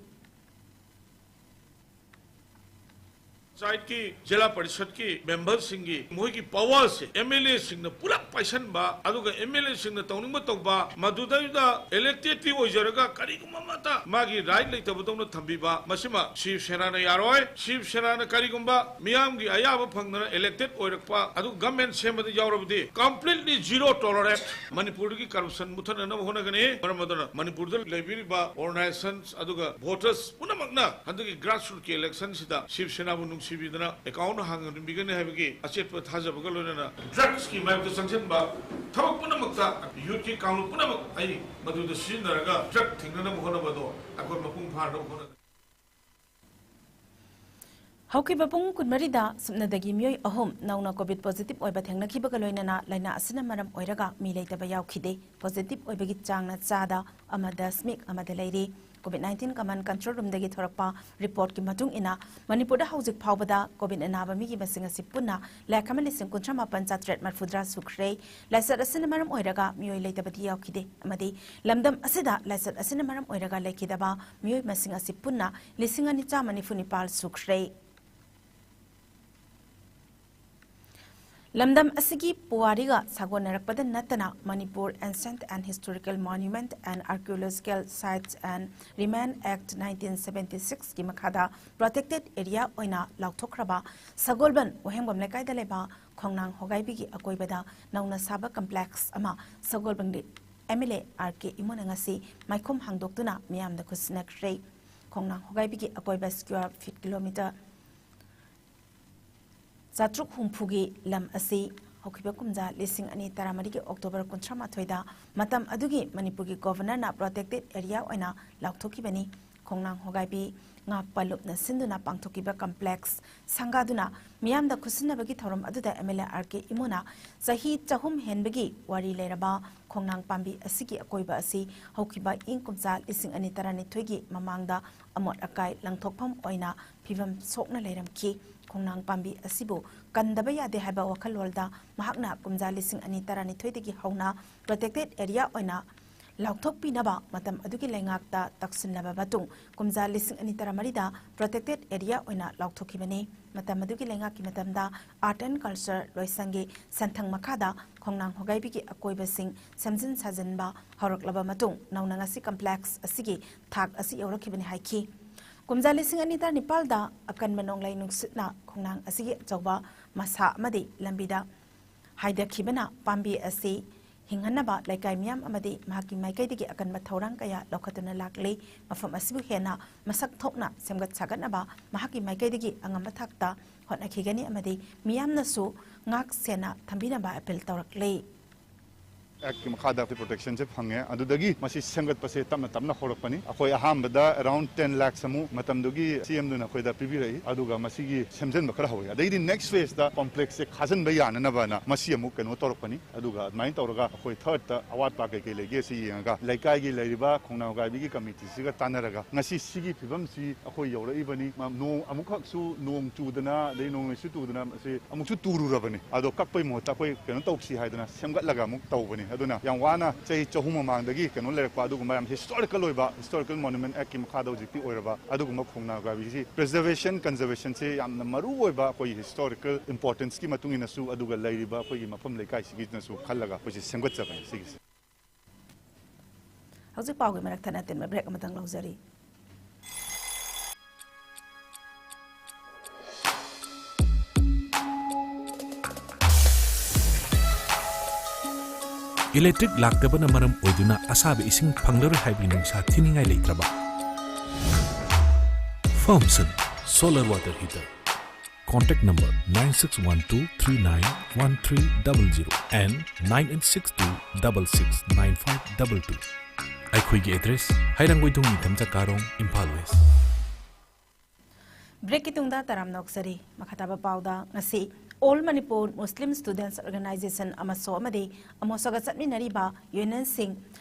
ꯄꯟꯆꯥꯌꯠꯀꯤ, ꯖꯤꯂꯥ ꯄꯔꯤꯁꯠꯀꯤ ꯃꯦꯝꯕꯔꯁꯤꯡꯒꯤ ꯃꯈꯣꯏꯒꯤ ꯄꯋꯥꯔꯁꯦ ꯑꯦꯝ ꯑꯦꯜ ꯑꯦꯁꯤꯡꯅ ꯄꯨꯂꯞ ꯄꯥꯏꯁꯟꯕ, ꯑꯗꯨꯒ ꯑꯦꯝ ꯑꯦꯜ ꯑꯦꯁꯤꯡꯅ ꯇꯧꯅꯤꯡꯕ ꯇꯧꯕ, ꯃꯗꯨꯗꯩꯗ ꯏꯂꯦꯛꯇꯦꯗꯇꯤ ꯑꯣꯏꯖꯔꯒ ꯀꯔꯤꯒꯨꯝꯕ ꯑꯃꯠꯇ ꯃꯥꯒꯤ ꯔꯥꯏꯠ ꯂꯩꯇꯕꯗꯧꯅ ꯊꯝꯕꯤꯕ, ꯃꯁꯤꯃ ꯁꯤꯕ ꯁꯦꯅꯥꯅ ꯌꯥꯔꯣꯏ꯫ ꯁꯤꯕ ꯁꯦꯅꯥꯅ ꯀꯔꯤꯒꯨꯝꯕ ꯃꯤꯌꯥꯝꯒꯤ ꯑꯌꯥꯕ ꯐꯪꯗꯅ ꯏꯂꯦꯛꯇꯦꯗ ꯑꯣꯏꯔꯛꯄ, ꯑꯗꯨ ꯒꯚꯔꯟꯃꯦꯟꯠ ꯁꯦꯝꯕꯗ ꯌꯥꯎꯔꯕꯗꯤ completely zero tolerate, ꯃꯅꯤꯄꯨꯔꯗꯒꯤ corruption ꯃꯨꯊꯠꯅꯅꯕ ꯍꯣꯠꯅꯒꯅꯤ꯫ ꯃꯔꯝ ꯑꯗꯨꯅ ꯃꯅꯤꯄꯨꯔꯗ ꯂꯩꯕꯤꯔꯤꯕ organisations ꯑꯗꯨꯒ voters ꯄꯨꯝꯅꯃꯛꯅ ꯍꯟꯗꯛꯀꯤ grassrootsꯀꯤ electionꯁꯤꯗ ꯁꯤꯕ ꯁꯦꯅꯥꯕꯨ ꯅꯨꯡꯁꯤꯕꯤꯗꯅ account ꯍꯥꯡꯍꯟꯕꯤꯒꯅꯤ ꯍꯥꯏꯕꯒꯤ ꯑꯆꯦꯠꯄ ꯊꯥꯖꯕꯒ ꯂꯣꯏꯅꯅ drugsꯀꯤ ꯃꯥꯌꯣꯛꯇ ꯆꯪꯁꯤꯟꯕ ꯊꯕꯛ ꯄꯨꯝꯅꯃꯛꯇ youthꯀꯤ ꯀꯥꯡꯂꯨꯞ ꯄꯨꯝꯅꯃꯛ ꯑꯩ ꯃꯗꯨꯗ ꯁꯤꯖꯤꯟꯅꯔꯒ drug ꯊꯤꯡꯅꯅꯕ ꯍꯣꯠꯅꯕꯗꯣ ꯑꯩꯈꯣꯏ ꯃꯄꯨꯡ ꯐꯥꯅꯕ ꯍꯣꯠꯅꯒꯅꯤ꯫ ꯍꯧꯈꯤꯕ ꯄꯨꯡ ꯀꯨꯟꯃꯔꯤꯗ ꯁꯨꯞꯅꯗꯒꯤ ꯃꯤꯑꯣꯏ ꯑꯍꯨꯝ ꯅꯧꯅ COVID positive ꯑꯣꯏꯕ ꯊꯦꯡꯅꯈꯤꯕꯒ ꯂꯣꯏꯅꯅ ꯂꯥꯏꯅꯥ ꯑꯁꯤꯅ ꯃꯔꯝ ꯑꯣꯏꯔꯒ ꯃꯤ ꯂꯩꯇꯕ ꯌꯥꯎꯈꯤꯗꯦ꯫ Positive ꯑꯣꯏꯕꯒꯤ ꯆꯥꯡꯅ ꯆꯥꯗ ꯑꯃ ꯗꯁꯃꯤꯛ ꯑꯃꯗ ꯂꯩꯔꯤ꯫ COVID nineteen command control roomꯗꯒꯤ ꯊꯣꯔꯛꯄ reportꯀꯤ ꯃꯇꯨꯡ ꯏꯟꯅ, ꯃꯅꯤꯄꯨꯔꯗ ꯍꯧꯖꯤꯛ ꯐꯥꯎꯕꯗ COVID ꯅꯥꯕ ꯃꯤꯒꯤ ꯃꯁꯤꯡ ꯑꯁꯤ ꯄꯨꯟꯅ ꯂꯥꯈ ꯑꯃ ꯂꯤꯁꯤꯡ ꯀꯨꯟꯊ꯭ꯔꯥ ꯃꯥꯄꯟ ꯆꯥꯇ꯭ꯔꯦꯠ ꯃꯔꯤꯐꯨꯇꯔꯥ ꯁꯨꯈ꯭ꯔꯦ꯫ ꯂꯥꯏꯆꯠ ꯑꯁꯤꯅ ꯃꯔꯝ ꯑꯣꯏꯔꯒ ꯃꯤꯑꯣꯏ ꯂꯩꯇꯕꯗꯤ ꯌꯥꯎꯈꯤꯗꯦ, ꯑꯃꯗꯤ ꯂꯝꯗꯝ ꯑꯁꯤꯗ ꯂꯥꯏꯆꯠ ꯑꯁꯤꯅ ꯃꯔꯝ ꯑꯣꯏꯔꯒ ꯂꯩꯈꯤꯗꯕ ꯃꯤꯑꯣꯏ ꯃꯁꯤꯡ ꯑꯁꯤ ꯄꯨꯟꯅ ꯂꯤꯁꯤꯡ ꯑꯅꯤ ꯆꯥꯝꯃ ꯅꯤꯐꯨ ꯅꯤꯄꯥꯜ ꯁꯨꯈ꯭ꯔꯦ꯫ ꯂꯝꯗꯝ ꯑꯁꯤꯒꯤ ꯄꯨꯋꯥꯔꯤꯒ ꯁꯥꯒꯣꯟꯅꯔꯛꯄꯗ ꯅꯠꯇꯅ, Manipur Ancient and Historical Monument and Archaeological Sites and Remain Act nineteen seventy sixꯀꯤ ꯃꯈꯥꯗ protected area ꯑꯣꯏꯅ ꯂꯥꯎꯊꯣꯛꯈ꯭ꯔꯕ ꯁꯒꯣꯜꯕꯟ ꯋꯥꯍꯦꯡꯕꯝ ꯂꯩꯀꯥꯏꯗ ꯂꯩꯕ ꯈꯣꯡꯅꯥꯡ ꯍꯣꯒꯥꯏꯕꯤꯒꯤ ꯑꯀꯣꯏꯕꯗ ꯅꯧꯅ ꯁꯥꯕ complex ꯑꯃ ꯁꯒꯣꯜꯕꯟꯒꯤ MLA RK ꯏꯃꯣꯅ ꯉꯁꯤ ꯃꯥꯏꯈꯨꯝ ꯍꯥꯡꯗꯣꯛꯇꯨꯅ ꯃꯤꯌꯥꯝꯗ ꯈꯨꯠꯁꯤꯟꯅꯈ꯭ꯔꯦ꯫ ꯈꯣꯡꯅꯥꯡ ꯍꯣꯒꯥꯏꯕꯤꯒꯤ ꯑꯀꯣꯏꯕ square feet kilometre ꯆꯥꯇ꯭ꯔꯨꯛ ꯍꯨꯝꯐꯨꯒꯤ ꯂꯝ ꯑꯁꯤ ꯍꯧꯈꯤꯕ ꯀꯨꯝꯖꯥ ꯂꯤꯁꯤꯡ ꯑꯅꯤ ꯇꯔꯥꯃꯔꯤꯒꯤ October ꯀꯨꯟꯊ꯭ꯔꯥ ꯃꯥꯊꯣꯏꯗ ꯃꯇꯝ ꯑꯗꯨꯒꯤ ꯃꯅꯤꯄꯨꯔꯒꯤ Governorꯅ protected area ꯑꯣꯏꯅ ꯂꯥꯎꯊꯣꯛꯈꯤꯕꯅꯤ꯫ ꯈꯣꯡꯅꯥꯡ ꯍꯣꯒꯥꯏꯕꯤ ꯉꯥꯛꯄ ꯂꯨꯞꯅ ꯁꯤꯟꯗꯨꯅ ꯄꯥꯡꯊꯣꯛꯈꯤꯕ complex ꯁꯪꯒꯥꯗꯨꯅ ꯃꯤꯌꯥꯝꯗ ꯈꯨꯠꯁꯤꯟꯅꯕꯒꯤ ꯊꯧꯔꯝ ꯑꯗꯨꯗ MLA RK ꯏꯃꯣꯅ ꯆꯍꯤ ꯆꯍꯨꯝ ꯍꯦꯟꯕꯒꯤ ꯋꯥꯔꯤ ꯂꯩꯔꯕ ꯈꯣꯡꯅꯥꯡ ꯄꯥꯝꯕꯤ ꯑꯁꯤꯒꯤ ꯑꯀꯣꯏꯕ ꯑꯁꯤ ꯍꯧꯈꯤꯕ ꯏꯪ ꯀꯨꯝꯖꯥ ꯂꯤꯁꯤꯡ ꯑꯅꯤ ꯇꯔꯥꯅꯤꯊꯣꯏꯒꯤ ꯃꯃꯥꯡꯗ ꯑꯃꯣꯠ ꯑꯀꯥꯏ ꯂꯪꯊꯣꯛꯐꯝ ꯑꯣꯏꯅ ꯐꯤꯕꯝ ꯁꯣꯛꯅ ꯂꯩꯔꯝꯈꯤ꯫ ꯈꯣꯡꯅꯥꯡ ꯄꯥꯝꯕꯤ ꯑꯁꯤꯕꯨ ꯀꯟꯗꯕ ꯌꯥꯗꯦ ꯍꯥꯏꯕ ꯋꯥꯈꯜꯂꯣꯟꯗ ꯃꯍꯥꯛꯅ ꯀꯨꯝꯖꯥ ꯂꯤꯁꯤꯡ ꯑꯅꯤ ꯇꯔꯥꯅꯤꯊꯣꯏꯗꯒꯤ ꯍꯧꯅ protected area ꯑꯣꯏꯅ ꯂꯥꯎꯊꯣꯛꯄꯤꯅꯕ ꯃꯇꯝ ꯑꯗꯨꯒꯤ ꯂꯩꯉꯥꯛꯇ ꯇꯛꯁꯤꯟꯂꯕ ꯃꯇꯨꯡ, ꯀꯨꯝꯖꯥ ꯂꯤꯁꯤꯡ ꯑꯅꯤ ꯇꯔꯥꯃꯔꯤꯗ protected area ꯑꯣꯏꯅ ꯂꯥꯎꯊꯣꯛꯈꯤꯕꯅꯤ꯫ ꯃꯇꯝ ꯑꯗꯨꯒꯤ ꯂꯩꯉꯥꯛꯀꯤ ꯃꯇꯝꯗ Art and Culture ꯂꯣꯏꯁꯪꯒꯤ ꯁꯦꯟꯊꯪ ꯃꯈꯥꯗ ꯈꯣꯡꯅꯥꯡ ꯍꯣꯒꯥꯏꯕꯤꯒꯤ ꯑꯀꯣꯏꯕꯁꯤꯡ ꯁꯦꯝꯖꯤꯟ ꯁꯥꯖꯤꯟꯕ ꯍꯧꯔꯛꯂꯕ ꯃꯇꯨꯡ, ꯅꯧꯅ ꯉꯁꯤ complex ꯑꯁꯤꯒꯤ ꯊꯥꯛ ꯑꯁꯤ ꯌꯧꯔꯛꯈꯤꯕꯅꯤ ꯍꯥꯏꯈꯤ꯫ ꯀꯨꯝꯖꯥ ꯂꯤꯁꯤꯡ ꯑꯅꯤ ꯇꯔꯥꯅꯤꯄꯥꯜꯗ ꯑꯀꯟꯕ ꯅꯣꯡꯂꯩ ꯅꯨꯡꯁꯤꯠꯅ ꯈꯣꯡꯅꯥꯡ ꯑꯁꯤꯒꯤ ꯑꯆꯧꯕ ꯃꯁꯥ ꯑꯃꯗꯤ ꯂꯝꯕꯤꯗ ꯍꯥꯏꯗꯈꯤꯕꯅ ꯄꯥꯝꯕꯤ ꯑꯁꯤ ꯍꯤꯡꯍꯟꯅꯕ ꯂꯩꯀꯥꯏ ꯃꯤꯌꯥꯝ ꯑꯃꯗꯤ ꯃꯍꯥꯛꯀꯤ ꯃꯥꯏꯀꯩꯗꯒꯤ ꯑꯀꯟꯕ ꯊꯧꯔꯥꯡ ꯀꯌꯥ ꯂꯧꯈꯠꯇꯨꯅ ꯂꯥꯛꯂꯤ꯫ ꯃꯐꯝ ꯑꯁꯤꯕꯨ ꯍꯦꯟꯅ ꯃꯁꯛ ꯊꯣꯛꯅ ꯁꯦꯝꯒꯠ ꯁꯥꯒꯠꯅꯕ ꯃꯍꯥꯛꯀꯤ ꯃꯥꯏꯀꯩꯗꯒꯤ ꯑꯉꯝꯕ ꯊꯥꯛꯇ ꯍꯣꯠꯅꯈꯤꯒꯅꯤ ꯑꯃꯗꯤ ꯃꯤꯌꯥꯝꯅꯁꯨ ꯉꯥꯛ ꯁꯦꯟꯅ ꯊꯝꯕꯤꯅꯕ appeal ꯇꯧꯔꯛꯂꯤ꯫ Actꯀꯤ ꯃꯈꯥꯗ ꯑꯩꯈꯣꯏ protectionꯁꯦ ꯐꯪꯉꯦ꯫ ꯑꯗꯨꯗꯒꯤ ꯃꯁꯤ ꯁꯦꯝꯒꯠꯄꯁꯦ ꯇꯞꯅ ꯇꯞꯅ ꯍꯧꯔꯛꯄꯅꯤ꯫ ꯑꯩꯈꯣꯏ ꯑꯍꯥꯟꯕꯗ around ten lakhs ꯑꯃꯨꯛ ꯃꯇꯝꯗꯨꯒꯤ CMꯗꯨꯅ ꯑꯩꯈꯣꯏꯗ ꯄꯤꯕꯤꯔꯛꯏ꯫ ꯑꯗꯨꯒ ꯃꯁꯤꯒꯤ ꯁꯦꯝꯖꯤꯟꯕ ꯈꯔ ꯍꯧꯔꯛꯏ꯫ ꯑꯗꯩꯗꯤ next phaseꯇ complexꯁꯦ ꯈꯥꯖꯤꯟꯕ ꯌꯥꯅꯅꯕꯅ ꯃꯁꯤ ꯑꯃꯨꯛ ꯀꯩꯅꯣ ꯇꯧꯔꯛꯄꯅꯤ꯫ ꯑꯗꯨꯒ ꯑꯗꯨꯃꯥꯏꯅ ꯇꯧꯔꯒ ꯑꯩꯈꯣꯏ thirdꯇ ꯑꯋꯥꯠꯄ ꯀꯩ ꯀꯩ ꯂꯩꯒꯦ ꯁꯤ ꯌꯦꯡꯉꯒ ꯂꯩꯀꯥꯏꯒꯤ ꯂꯩꯔꯤꯕ ꯈꯣꯡꯅꯥꯡ ꯍꯣꯒꯥꯏꯕꯤꯒꯤ committeeꯁꯤꯒ ꯇꯥꯟꯅꯔꯒ ꯉꯁꯤ ꯁꯤꯒꯤ ꯐꯤꯕꯝꯁꯤ ꯑꯩꯈꯣꯏ ꯌꯧꯔꯛꯏꯕꯅꯤ꯫ ꯃ-, ꯅꯣꯡ ꯑꯃꯨꯛꯈꯛꯁꯨ ꯅꯣꯡ ꯆꯨꯗꯅ, ꯑꯗꯩ ꯅꯣꯡ ꯂꯩꯁꯨ ꯇꯨꯗꯅ ꯃꯁꯤ ꯑꯃꯨꯛꯁꯨ ꯇꯨꯔꯨꯔꯕꯅꯤ꯫ ꯑꯗꯣ ꯀꯛꯄꯩ ꯃꯍꯨꯠꯇ ꯑꯩꯈꯣꯏ ꯀꯩꯅꯣ ꯇꯧꯁꯤ ꯍꯥꯏꯗꯅ ꯁꯦꯝꯒꯠꯂꯒ ꯑꯃꯨꯛ ꯇꯧꯕꯅꯤ꯫ ꯑꯗꯨꯅ ꯌꯥꯝ ꯋꯥꯅ ꯆꯍꯤ ꯆꯍꯨꯝ ꯃꯃꯥꯡꯗꯒꯤ ꯀꯩꯅꯣ ꯂꯩꯔꯛꯄ ꯑꯗꯨꯒꯨꯝꯕ ꯌꯥꯝ historical ꯑꯣꯏꯕ, Historical Monument Actꯀꯤ ꯃꯈꯥꯗ ꯍꯧꯖꯤꯛꯇꯤ ꯑꯣꯏꯔꯕ ꯑꯗꯨꯒꯨꯝꯕ ꯈꯣꯡꯅꯥꯡ ꯍꯣꯒꯥꯏꯕꯤꯁꯤ preservation, conservationꯁꯦ ꯌꯥꯝꯅ ꯃꯔꯨ ꯑꯣꯏꯕ ꯑꯩꯈꯣꯏꯒꯤ historical importanceꯀꯤ ꯃꯇꯨꯡ ꯏꯟꯅꯁꯨ, ꯑꯗꯨꯒ ꯂꯩꯔꯤꯕ ꯑꯩꯈꯣꯏꯒꯤ ꯃꯐꯝ ꯂꯩꯀꯥꯏꯁꯤꯒꯤꯅꯁꯨ ꯈꯜꯂꯒ ꯑꯩꯈꯣꯏꯁꯦ ꯁꯦꯝꯒꯠꯆꯕꯅꯤ ꯁꯤꯒꯤꯁꯦ꯫ ꯍꯧꯖꯤꯛ ꯄꯥꯎꯒꯤ ꯃꯔꯛ ꯊꯠꯅ ꯑꯇꯦꯟꯕ break ꯑꯃꯇꯪ ꯂꯧꯖꯔꯤ꯫ Electric ꯂꯥꯛꯇꯕꯅ ꯃꯔꯝ ꯑꯣꯏꯗꯨꯅ ꯑꯁꯥꯕ ꯏꯁꯤꯡ ꯐꯪꯂꯔꯣꯏ ꯍꯥꯏꯕꯒꯤ ꯅꯨꯡꯁꯥ ꯊꯤꯅꯤꯡꯉꯥꯏ ꯂꯩꯇ꯭ꯔꯕ? Firmson solar water heater. Contact number nine six one two three nine one three double zero and nine eight six two double six nine five double two. ꯑꯩꯈꯣꯏꯒꯤ address, ꯍꯩꯔꯥꯡꯒꯣꯏꯊꯣꯡ ꯅꯤꯡꯊꯝ ꯆꯀꯥꯔꯣꯡ, ꯏꯝꯐꯥꯜ West. Breakꯀꯤ ꯇꯨꯡꯗ ꯇꯔꯥꯝꯅ ꯑꯣꯛꯆꯔꯤ꯫ ꯃꯈꯥ ꯇꯥꯕ ꯄꯥꯎꯗ ꯉꯁꯤ All Manipur Muslim Students Organisation, ꯑꯃꯁꯣ, ꯑꯃꯗꯤ ꯑꯃꯣꯁꯣꯒ ꯆꯠꯃꯤꯟꯅꯔꯤꯕ unionꯁꯤꯡ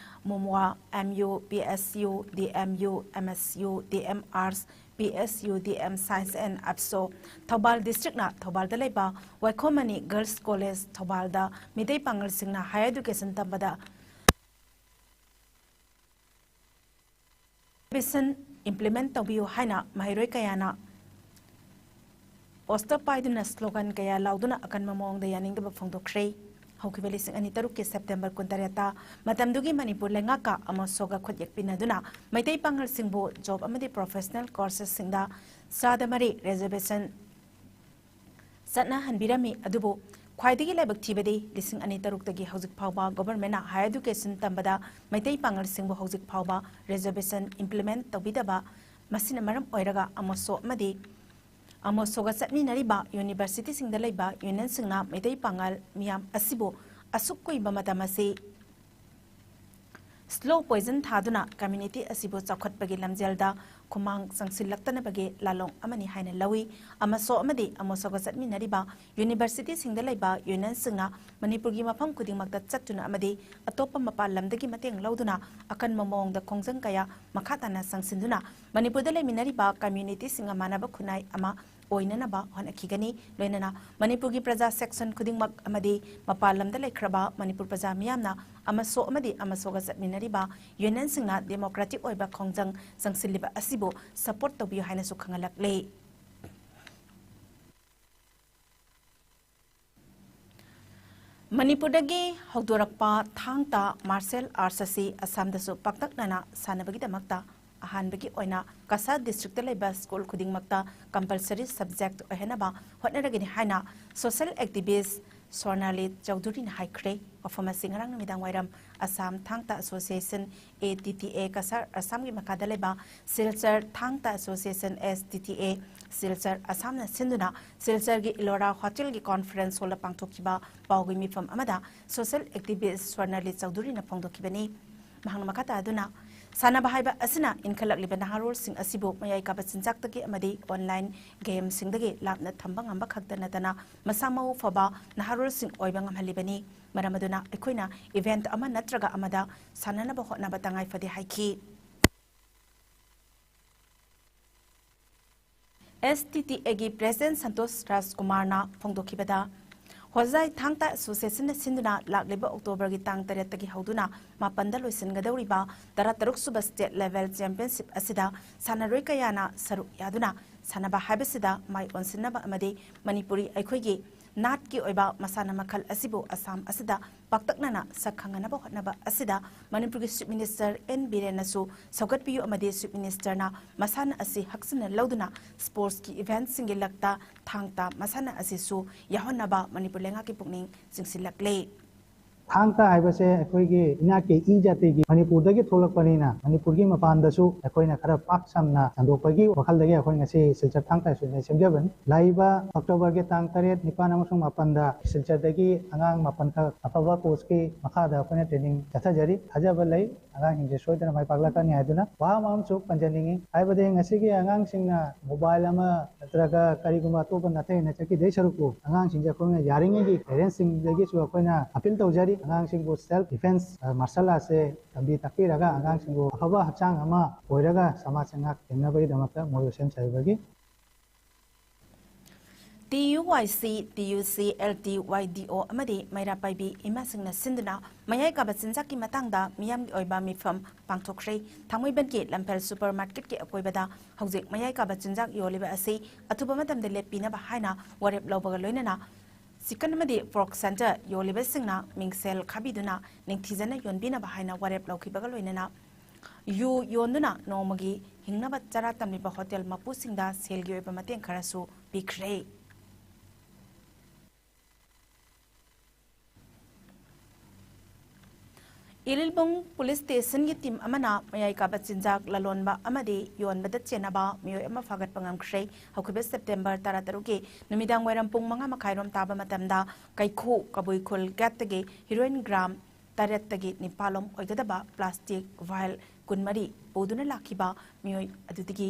ꯃꯣꯃꯣꯋꯥ, MU, PSU, DMU, MSU, DMRs, PSU, DM Science and APSO, Thoubal districtꯅ ꯊꯧꯕꯥꯜꯗ ꯂꯩꯕ ꯋꯥꯏꯈꯣꯝ ꯃꯅꯤ Girls College ꯊꯧꯕꯥꯜꯗ ꯃꯤꯇꯩ ꯄꯥꯉꯜꯁꯤꯡꯅ higher education ꯇꯝꯕꯗ ꯚꯤꯖꯟ ꯏꯝꯄ꯭ꯂꯤꯃꯦꯟꯠ ꯇꯧꯕꯤꯌꯨ ꯍꯥꯏꯅ ꯃꯍꯩꯔꯣꯏ ꯀꯌꯥꯅ ꯄꯣꯁꯇꯔ ꯄꯥꯏꯗꯨꯅ ꯁ꯭ꯂꯣꯒꯥꯟ ꯀꯌꯥ ꯂꯥꯎꯗꯨꯅ ꯑꯀꯟꯕ ꯃꯑꯣꯡꯗ ꯌꯥꯅꯤꯡꯗꯕ ꯐꯣꯡꯗꯣꯛꯈ꯭ꯔꯦ꯫ ꯍꯧꯈꯤꯕ ꯂꯤꯁꯤꯡ ꯑꯅꯤ ꯇꯔꯨꯛꯀꯤ ꯁꯦꯞꯇꯦꯝꯕꯔ ꯀꯨꯟꯇꯔꯦꯠꯇ ꯃꯇꯝꯗꯨꯒꯤ ꯃꯅꯤꯄꯨꯔ ꯂꯩꯉꯥꯛꯀ ꯑꯃꯣꯁꯣꯒ ꯈꯨꯠꯌꯦꯛ ꯄꯤꯅꯗꯨꯅ ꯃꯩꯇꯩ ꯄꯥꯉꯜꯁꯤꯡꯕꯨ ꯖꯣꯕ ꯑꯃꯗꯤ ꯄ꯭ꯔꯣꯐꯦꯁꯅꯦꯜ ꯀꯣꯔꯁꯦꯁꯁꯤꯡꯗ ꯆꯥꯗ ꯃꯔꯤ ꯔꯤꯖꯔꯕꯦꯁꯟ ꯆꯠꯅꯍꯟꯕꯤꯔꯝꯃꯤ꯫ ꯑꯗꯨꯕꯨ ꯈ꯭ꯋꯥꯏꯗꯒꯤ ꯂꯥꯏꯕꯛ ꯊꯤꯕꯗꯤ ꯂꯤꯁꯤꯡ ꯑꯅꯤ ꯇꯔꯨꯛꯇꯒꯤ ꯍꯧꯖꯤꯛ ꯐꯥꯎꯕ ꯒꯣꯚꯔꯟꯃꯦꯟꯠꯅ ꯍꯥꯌꯔ ꯏꯗꯨꯀꯦꯁꯟ ꯇꯝꯕꯗ ꯃꯩꯇꯩ ꯄꯥꯉꯜꯁꯤꯡꯕꯨ ꯍꯧꯖꯤꯛ ꯐꯥꯎꯕ ꯔꯤꯖꯔꯕꯦꯁꯟ ꯏꯝꯄ꯭ꯂꯤꯃꯦꯟꯠ ꯇꯧꯕꯤꯗꯕ, ꯃꯁꯤꯅ ꯃꯔꯝ ꯑꯣꯏꯔꯒ ꯑꯃꯣꯁꯣ ꯑꯃꯗꯤ ꯑꯃꯣꯁꯣꯒ ꯆꯠꯃꯤꯟꯅꯔꯤꯕ ꯌꯨꯅꯤꯚꯔꯁꯤꯇꯤꯁꯤꯡꯗ ꯂꯩꯕ ꯌꯨꯅꯤꯌꯟꯁꯤꯡꯅ ꯃꯩꯇꯩ ꯄꯥꯉꯜ ꯃꯤꯌꯥꯝ ꯑꯁꯤꯕꯨ ꯑꯁꯨꯛ ꯀꯨꯏꯕ ꯃꯇꯝ ꯑꯁꯤ ꯁ꯭ꯂꯣ ꯄꯣꯏꯖꯟ ꯊꯥꯗꯨꯅ ꯀꯝꯃ꯭ꯌꯨꯅꯤꯇꯤ ꯑꯁꯤꯕꯨ ꯆꯥꯎꯈꯠꯄꯒꯤ ꯂꯝꯖꯦꯜꯗ ꯈꯨꯃꯥꯡ ꯆꯪꯁꯤꯜꯂꯛꯇꯅꯕꯒꯤ ꯂꯥꯂꯣꯡ ꯑꯃꯅꯤ ꯍꯥꯏꯅ ꯂꯧꯏ꯫ ꯑꯃꯁꯣ ꯑꯃꯗꯤ ꯑꯃꯣꯁꯣꯒ ꯆꯠꯃꯤꯟꯅꯔꯤꯕ ꯌꯨꯅꯤꯚꯔꯁꯤꯇꯤꯁꯤꯡꯗ ꯂꯩꯕ ꯌꯨꯅꯤꯌꯟꯁꯤꯡꯅ ꯃꯅꯤꯄꯨꯔꯒꯤ ꯃꯐꯝ ꯈꯨꯗꯤꯡꯃꯛꯇ ꯆꯠꯇꯨꯅ ꯑꯃꯗꯤ ꯑꯇꯣꯞꯄ ꯃꯄꯥꯟ ꯂꯝꯗꯒꯤ ꯃꯇꯦꯡ ꯂꯧꯗꯨꯅ ꯑꯀꯟꯕ ꯃꯑꯣꯡꯗ ꯈꯣꯡꯖꯪ ꯀꯌꯥ ꯃꯈꯥ ꯇꯥꯅ ꯆꯪꯁꯤꯟꯗꯨꯅ ꯃꯅꯤꯄꯨꯔꯗ ꯂꯩꯃꯤꯟꯅꯔꯤꯕ ꯀꯝꯃ꯭ꯌꯨꯅꯤꯇꯤꯁꯤꯡꯒ ꯃꯥꯟꯅꯕ ꯈꯨꯟꯅꯥꯏ ꯑꯃ ꯑꯣꯏꯅꯅꯕ ꯍꯣꯠꯅꯈꯤꯒꯅꯤ꯫ ꯂꯣꯏꯅꯅ ꯃꯅꯤꯄꯨꯔꯒꯤ ꯄ꯭ꯔꯖꯥ ꯁꯦꯛꯁꯟ ꯈꯨꯗꯤꯡꯃꯛ ꯑꯃꯗꯤ ꯃꯄꯥꯟ ꯂꯝꯗ ꯂꯩꯈ꯭ꯔꯕ ꯃꯅꯤꯄꯨꯔ ꯄ꯭ꯔꯖꯥ ꯃꯤꯌꯥꯝꯅ ꯑꯃꯁꯣ ꯑꯃꯗꯤ ꯑꯃꯁꯣꯒ ꯆꯠꯃꯤꯟꯅꯔꯤꯕ ꯌꯨꯅꯤꯌꯟꯁꯤꯡꯅ ꯗꯦꯃꯣꯀ꯭ꯔꯦꯇꯤꯛ ꯑꯣꯏꯕ ꯈꯣꯡꯖꯪ ꯆꯪꯁꯤꯜꯂꯤꯕ ꯑꯁꯤꯕꯨ ꯁꯄꯣꯔꯠ ꯇꯧꯕꯤꯌꯨ ꯍꯥꯏꯅꯁꯨ ꯈꯪꯍꯜꯂꯛꯂꯤ꯫ ꯃꯅꯤꯄꯨꯔꯗꯒꯤ ꯍꯧꯗꯣꯔꯛꯄ ꯊꯥꯡ ꯇꯥ ꯃꯥꯔꯁꯦꯜ ꯑꯥꯔꯠꯁ ꯑꯁꯤ ꯑꯁꯥꯝꯗꯁꯨ ꯄꯥꯛꯇꯛꯅꯅ ꯁꯥꯟꯅꯕꯒꯤꯗꯃꯛꯇ ꯑꯍꯥꯟꯕꯒꯤ ꯑꯣꯏꯅ ꯀꯁꯥꯔ ꯗꯤꯁꯇ꯭ꯔꯤꯛꯇ ꯂꯩꯕ ꯁ꯭ꯀꯨꯜ ꯈꯨꯗꯤꯡꯃꯛꯇ ꯀꯝꯄꯜꯁꯔꯤ ꯁꯕꯖꯦꯛ ꯑꯣꯏꯍꯟꯅꯕ ꯍꯣꯠꯅꯔꯒꯅꯤ ꯍꯥꯏꯅ ꯁꯣꯁꯤꯌꯦꯜ ꯑꯦꯛꯇꯤꯚꯤꯁ꯭ꯠ ꯁ꯭ꯋꯔꯅꯥꯂꯤ ꯆꯧꯙꯨꯔꯤꯅ ꯍꯥꯏꯈ꯭ꯔꯦ꯫ ꯋꯥꯐꯝ ꯑꯁꯤ ꯉꯔꯥꯡ ꯅꯨꯃꯤꯗꯥꯡ ꯋꯥꯏꯔꯝ Assam Thang Ta association, A T T A, Cachar ꯑꯁꯥꯝꯒꯤ ꯃꯈꯥꯗ ꯂꯩꯕ Silchar Thang Ta association, S T T A, Silchar ꯑꯁꯥꯝꯅ ꯁꯤꯟꯗꯨꯅ ꯁꯤꯜꯆꯔꯒꯤ ꯏꯂꯣꯔꯥ ꯍꯣꯇꯦꯜꯒꯤ ꯀꯣꯟꯐꯔꯦꯟꯁ ꯍꯣꯜꯗ ꯄꯥꯡꯊꯣꯛꯈꯤꯕ ꯄꯥꯎꯒꯤ ꯃꯤꯐꯝ ꯑꯃꯗ ꯁꯣꯁꯤꯌꯦꯜ ꯑꯦꯛꯇꯤꯚꯤꯁ꯭ꯠ ꯁ꯭ꯋꯔꯅꯥꯂꯤ ꯆꯧꯙꯨꯔꯤꯅ ꯐꯣꯡꯗꯣꯛꯈꯤꯕꯅꯤ꯫ ꯃꯍꯥꯛꯅ ꯃꯈꯥ ꯇꯥꯗꯨꯅ, ꯁꯥꯟꯅꯕ ꯍꯥꯏꯕ ꯑꯁꯤꯅ ꯏꯟꯈꯠꯂꯛꯂꯤꯕ ꯅꯍꯥꯔꯣꯜꯁꯤꯡ ꯑꯁꯤꯕꯨ ꯃꯌꯥꯏ ꯀꯥꯕ ꯆꯤꯟꯖꯥꯛꯇꯒꯤ ꯑꯃꯗꯤ ꯑꯣꯟꯂꯥꯏꯟ ꯒꯦꯝꯁꯤꯡꯗꯒꯤ ꯂꯥꯞꯅ ꯊꯝꯕ ꯉꯝꯕ ꯈꯛꯇ ꯅꯠꯇꯅ ꯃꯁꯥ ꯃꯎ ꯐꯕ ꯅꯍꯥꯔꯣꯜꯁꯤꯡ ꯑꯣꯏꯕ ꯉꯝꯍꯜꯂꯤꯕꯅꯤ꯫ ꯃꯔꯝ ꯑꯗꯨꯅ ꯑꯩꯈꯣꯏꯅ ꯏꯚꯦꯟꯠ ꯑꯃ ꯅꯠꯇ꯭ꯔꯒ ꯑꯃꯗ ꯁꯥꯟꯅꯅꯕ ꯍꯣꯠꯅꯕ ꯇꯉꯥꯏ ꯐꯗꯦ ꯍꯥꯏꯈꯤ꯫ ꯑꯦꯁ ꯇꯤ ꯇꯤ ꯑꯦꯒꯤ ꯄ꯭ꯔꯦꯁꯤꯗꯦꯟꯠ ꯁꯟꯇꯣꯁ ꯔꯥꯖꯀꯨꯃꯥꯔꯅ ꯐꯣꯡꯗꯣꯛꯈꯤꯕꯗ, ꯍꯣꯖꯥꯏ ꯊꯥꯡ ꯇꯥ ꯑꯦꯁꯣꯁꯤꯌꯦꯁꯟꯅ ꯁꯤꯟꯗꯨꯅ ꯂꯥꯛꯂꯤꯕ ꯑꯣꯛꯇꯣꯕꯔꯒꯤ ꯇꯥꯡ ꯇꯔꯦꯠꯇꯒꯤ ꯍꯧꯗꯨꯅ ꯃꯥꯄꯟꯗ ꯂꯣꯏꯁꯤꯟꯒꯗꯧꯔꯤꯕ ꯇꯔꯥ ꯇꯔꯨꯛ ꯁꯨꯕ ꯁ꯭ꯇꯦꯠ ꯂꯦꯚꯦꯜ ꯆꯦꯝꯄꯤꯌꯟꯁꯤꯞ ꯑꯁꯤꯗ ꯁꯥꯟꯅꯔꯣꯏ ꯀꯌꯥꯅ ꯁꯔꯨꯛ ꯌꯥꯗꯨꯅ ꯁꯥꯟꯅꯕ ꯍꯥꯏꯕꯁꯤꯗ ꯃꯥꯏ ꯑꯣꯟꯁꯤꯟꯅꯕ ꯑꯃꯗꯤ ꯃꯅꯤꯄꯨꯔꯤ ꯑꯩꯈꯣꯏꯒꯤ ꯅꯥꯠꯀꯤ ꯑꯣꯏꯕ ꯃꯁꯥꯟꯅ ꯃꯈꯜ ꯑꯁꯤꯕꯨ ꯑꯁꯥꯝ ꯑꯁꯤꯗ ꯄꯥꯛꯇꯛꯅꯅ ꯁꯛ ꯈꯪꯅꯅꯕ ꯍꯣꯠꯅꯕ ꯑꯁꯤꯗ ꯃꯅꯤꯄꯨꯔꯒꯤ ꯆꯤꯐ ꯃꯤꯅꯤꯁꯇꯔ ꯑꯦꯟ ꯕꯤꯔꯦꯟꯅꯁꯨ ꯁꯧꯒꯠꯄꯤꯌꯨ ꯑꯃꯗꯤ ꯆꯤꯐ ꯃꯤꯅꯤꯁꯇꯔꯅ ꯃꯁꯥꯟꯅ ꯑꯁꯤ ꯍꯛꯆꯤꯟꯅ ꯂꯧꯗꯨꯅ ꯁ꯭ꯄꯣꯔꯠꯁꯀꯤ ꯏꯚꯦꯟꯠꯁꯤꯡꯒꯤ ꯂꯛꯇ ꯊꯥꯡ ꯇꯥ ꯃꯁꯥꯟꯅ ꯑꯁꯤꯁꯨ ꯌꯥꯎꯍꯟꯅꯕ ꯃꯅꯤꯄꯨꯔ ꯂꯩꯉꯥꯛꯀꯤ ꯄꯨꯛꯅꯤꯡ ꯆꯤꯡꯁꯤꯜꯂꯛꯂꯦ꯫ ꯊꯥꯡ ꯇꯥ ꯍꯥꯏꯕꯁꯦ ꯑꯩꯈꯣꯏꯒꯤ ꯏꯅꯥꯠꯀꯤ ꯏ ꯖꯥꯇꯤꯒꯤ ꯃꯅꯤꯄꯨꯔꯗꯒꯤ ꯊꯣꯛꯂꯛꯄꯅꯤꯅ ꯃꯅꯤꯄꯨꯔꯒꯤ ꯃꯄꯥꯟꯗꯁꯨ ꯑꯩꯈꯣꯏꯅ ꯈꯔ ꯄꯥꯛ ꯁꯟꯅ ꯁꯟꯗꯣꯛꯄꯒꯤ ꯋꯥꯈꯜꯗꯒꯤ ꯑꯩꯈꯣꯏ ꯉꯁꯤ ꯁꯤꯜꯆꯔ ꯊꯥꯡ ꯇꯥ ꯑꯦꯁꯣꯁꯤꯌꯦꯁꯟ ꯁꯦꯝꯖꯕꯅꯤ꯫ ꯂꯥꯛꯏꯕ ꯑꯣꯛꯇꯣꯕꯔꯒꯤ ꯇꯥꯡ ꯇꯔꯦꯠ, ꯅꯤꯄꯥꯟ ꯑꯃꯁꯨꯡ ꯃꯥꯄꯟꯗ ꯁꯤꯜꯆꯔꯗꯒꯤ ꯑꯉꯥꯡ ꯃꯥꯄꯟꯈꯛ ꯑꯐꯕ ꯀꯣꯆꯀꯤ ꯃꯈꯥꯗ ꯑꯩꯈꯣꯏꯅ ꯇ꯭ꯔꯦꯅꯤꯡ ꯆꯠꯊꯖꯔꯤ꯫ ꯊꯥꯖꯕ ꯂꯩ꯫ ꯑꯉꯥꯡꯁꯤꯡꯁꯦ ꯁꯣꯏꯗꯅ ꯃꯥꯏ ꯄꯥꯛꯂꯛꯀꯅꯤ ꯍꯥꯏꯗꯨꯅ ꯋꯥ ꯑꯃ ꯑꯃꯁꯨ ꯄꯟꯖꯅꯤꯡꯉꯤ꯫ ꯍꯥꯏꯕꯗꯤ ꯉꯁꯤꯒꯤ ꯑꯉꯥꯡꯁꯤꯡꯅ ꯃꯣꯕꯥꯏꯜ ꯑꯃ ꯅꯠꯇ꯭ꯔꯒ ꯀꯔꯤꯒꯨꯝꯕ ꯑꯇꯣꯞꯄ ꯅꯥꯊꯩ ꯑꯣꯏꯅ ꯆꯠꯈꯤꯗꯣꯏ ꯁꯔꯨꯛꯄꯨ ꯑꯉꯥꯡꯁꯤꯡꯁꯦ ꯑꯩꯈꯣꯏꯅ ꯌꯥꯔꯤꯉꯩꯒꯤ ꯄꯦꯔꯦꯟꯁꯁꯤꯡꯗꯒꯤꯁꯨ ꯑꯩꯈꯣꯏꯅ ꯑꯄꯤꯜ ꯇꯧꯖꯔꯤ꯫ ꯑꯉꯥꯡꯁꯤꯡꯕꯨ ꯁꯦꯜꯐ ꯗꯤꯐꯦꯟꯁ ꯃꯥꯔꯁꯦꯜ ꯑꯥꯔꯠꯁꯦ ꯇꯝꯕꯤ ꯇꯥꯛꯄꯤꯔꯒ ꯑꯉꯥꯡꯁꯤꯡꯕꯨ ꯑꯐꯕ ꯍꯛꯆꯥꯡ ꯑꯃ ꯑꯣꯏꯔꯒ ꯁꯃꯥꯖꯁꯦ ꯉꯥꯛ ꯁꯦꯟꯅꯕꯒꯤꯗꯃꯛꯇ ꯃꯣꯏꯕꯨ ꯁꯦꯝ ꯁꯥꯕꯤꯕꯒꯤ ꯇꯤ ꯌꯨ ꯋꯥꯏ ꯁꯤ, ꯇꯤ ꯌꯨ ꯁꯤ, ꯑꯦꯜ ꯇꯤ ꯋꯥꯏ ꯗꯤ ꯑꯣ ꯑꯃꯗꯤ ꯃꯩꯔꯥ ꯄꯥꯏꯕꯤ ꯏꯃꯥꯁꯤꯡꯅ ꯁꯤꯟꯗꯨꯅ ꯃꯌꯥꯏ ꯀꯥꯕ ꯆꯤꯟꯖꯥꯛꯀꯤ ꯃꯇꯥꯡꯗ ꯃꯤꯌꯥꯝꯒꯤ ꯑꯣꯏꯕ ꯃꯤꯐꯝ ꯄꯥꯡꯊꯣꯛꯈ꯭ꯔꯦ꯫ ꯊꯥꯡꯃꯩꯕꯟꯒꯤ ꯂꯝꯐꯦꯜ ꯁꯨꯄꯔ ꯃꯥꯔꯀꯦꯠꯀꯤ ꯑꯀꯣꯏꯕꯗ ꯍꯧꯖꯤꯛ ꯃꯌꯥꯏ ꯀꯥꯕ ꯆꯤꯟꯖꯥꯛ ꯌꯣꯜꯂꯤꯕ ꯑꯁꯤ ꯑꯊꯨꯕ ꯃꯇꯝꯗ ꯂꯦꯞꯄꯤꯅꯕ ꯍꯥꯏꯅ ꯋꯥꯔꯦꯞ ꯂꯧꯕꯒ ꯂꯣꯏꯅꯅ ꯆꯤꯀꯟ ꯑꯃꯗꯤ ꯄꯣꯔꯛ ꯁꯦꯟꯇꯔ ꯌꯣꯜꯂꯤꯕꯁꯤꯡꯅ ꯃꯤꯡꯁꯦꯜ ꯈꯥꯕꯤꯗꯨꯅ ꯅꯤꯡꯊꯤꯖꯅ ꯌꯣꯟꯕꯤꯅꯕ ꯍꯥꯏꯅ ꯋꯥꯔꯦꯞ ꯂꯧꯈꯤꯕꯒ ꯂꯣꯏꯅꯅ ꯌꯨ ꯌꯣꯟꯗꯨꯅ ꯅꯣꯡꯃꯒꯤ ꯍꯤꯡꯅꯕ ꯆꯔꯥ ꯇꯝꯂꯤꯕ ꯍꯣꯇꯦꯜ ꯃꯄꯨꯁꯤꯡꯗ ꯁꯦꯜꯒꯤ ꯑꯣꯏꯕ ꯃꯇꯦꯡ ꯈꯔꯁꯨ ꯄꯤꯈ꯭ꯔꯦ꯫ ꯏꯔꯤꯜꯕꯨꯡ ꯄꯨꯂꯤꯁ ꯁ꯭ꯇꯦꯁꯟꯒꯤ ꯇꯤꯝ ꯑꯃꯅ ꯃꯌꯥꯏ ꯀꯥꯕ ꯆꯤꯟꯖꯥꯛ ꯂꯂꯣꯟꯕ ꯑꯃꯗꯤ ꯌꯣꯟꯕꯗ ꯆꯦꯟꯅꯕ ꯃꯤꯑꯣꯏ ꯑꯃ ꯐꯥꯒꯠꯄ ꯉꯝꯈ꯭ꯔꯦ꯫ ꯍꯧꯈꯤꯕ ꯁꯦꯞꯇꯦꯝꯕꯔ ꯇꯔꯥꯇꯔꯨꯛꯀꯤ ꯅꯨꯃꯤꯗꯥꯡ ꯋꯥꯏꯔꯝ ꯄꯨꯡ ꯃꯉꯥ ꯃꯈꯥꯏꯔꯣꯝ ꯇꯥꯕ ꯃꯇꯝꯗ ꯀꯩꯈꯨ ꯀꯕꯨꯏ ꯈꯨꯜ ꯒꯦꯠꯇꯒꯤ ꯍꯤꯔꯣꯏꯟ ꯒ꯭ꯔꯥꯝ ꯇꯔꯦꯠꯇꯒꯤ ꯅꯤꯄꯥꯜꯂꯣꯝ ꯑꯣꯏꯒꯗꯕ ꯄ꯭ꯂꯥꯁꯇꯤꯛ ꯚꯥꯏꯜ ꯀꯨꯟꯃꯔꯤ ꯄꯨꯗꯨꯅ ꯂꯥꯛꯈꯤꯕ ꯃꯤꯑꯣꯏ ꯑꯗꯨꯗꯒꯤ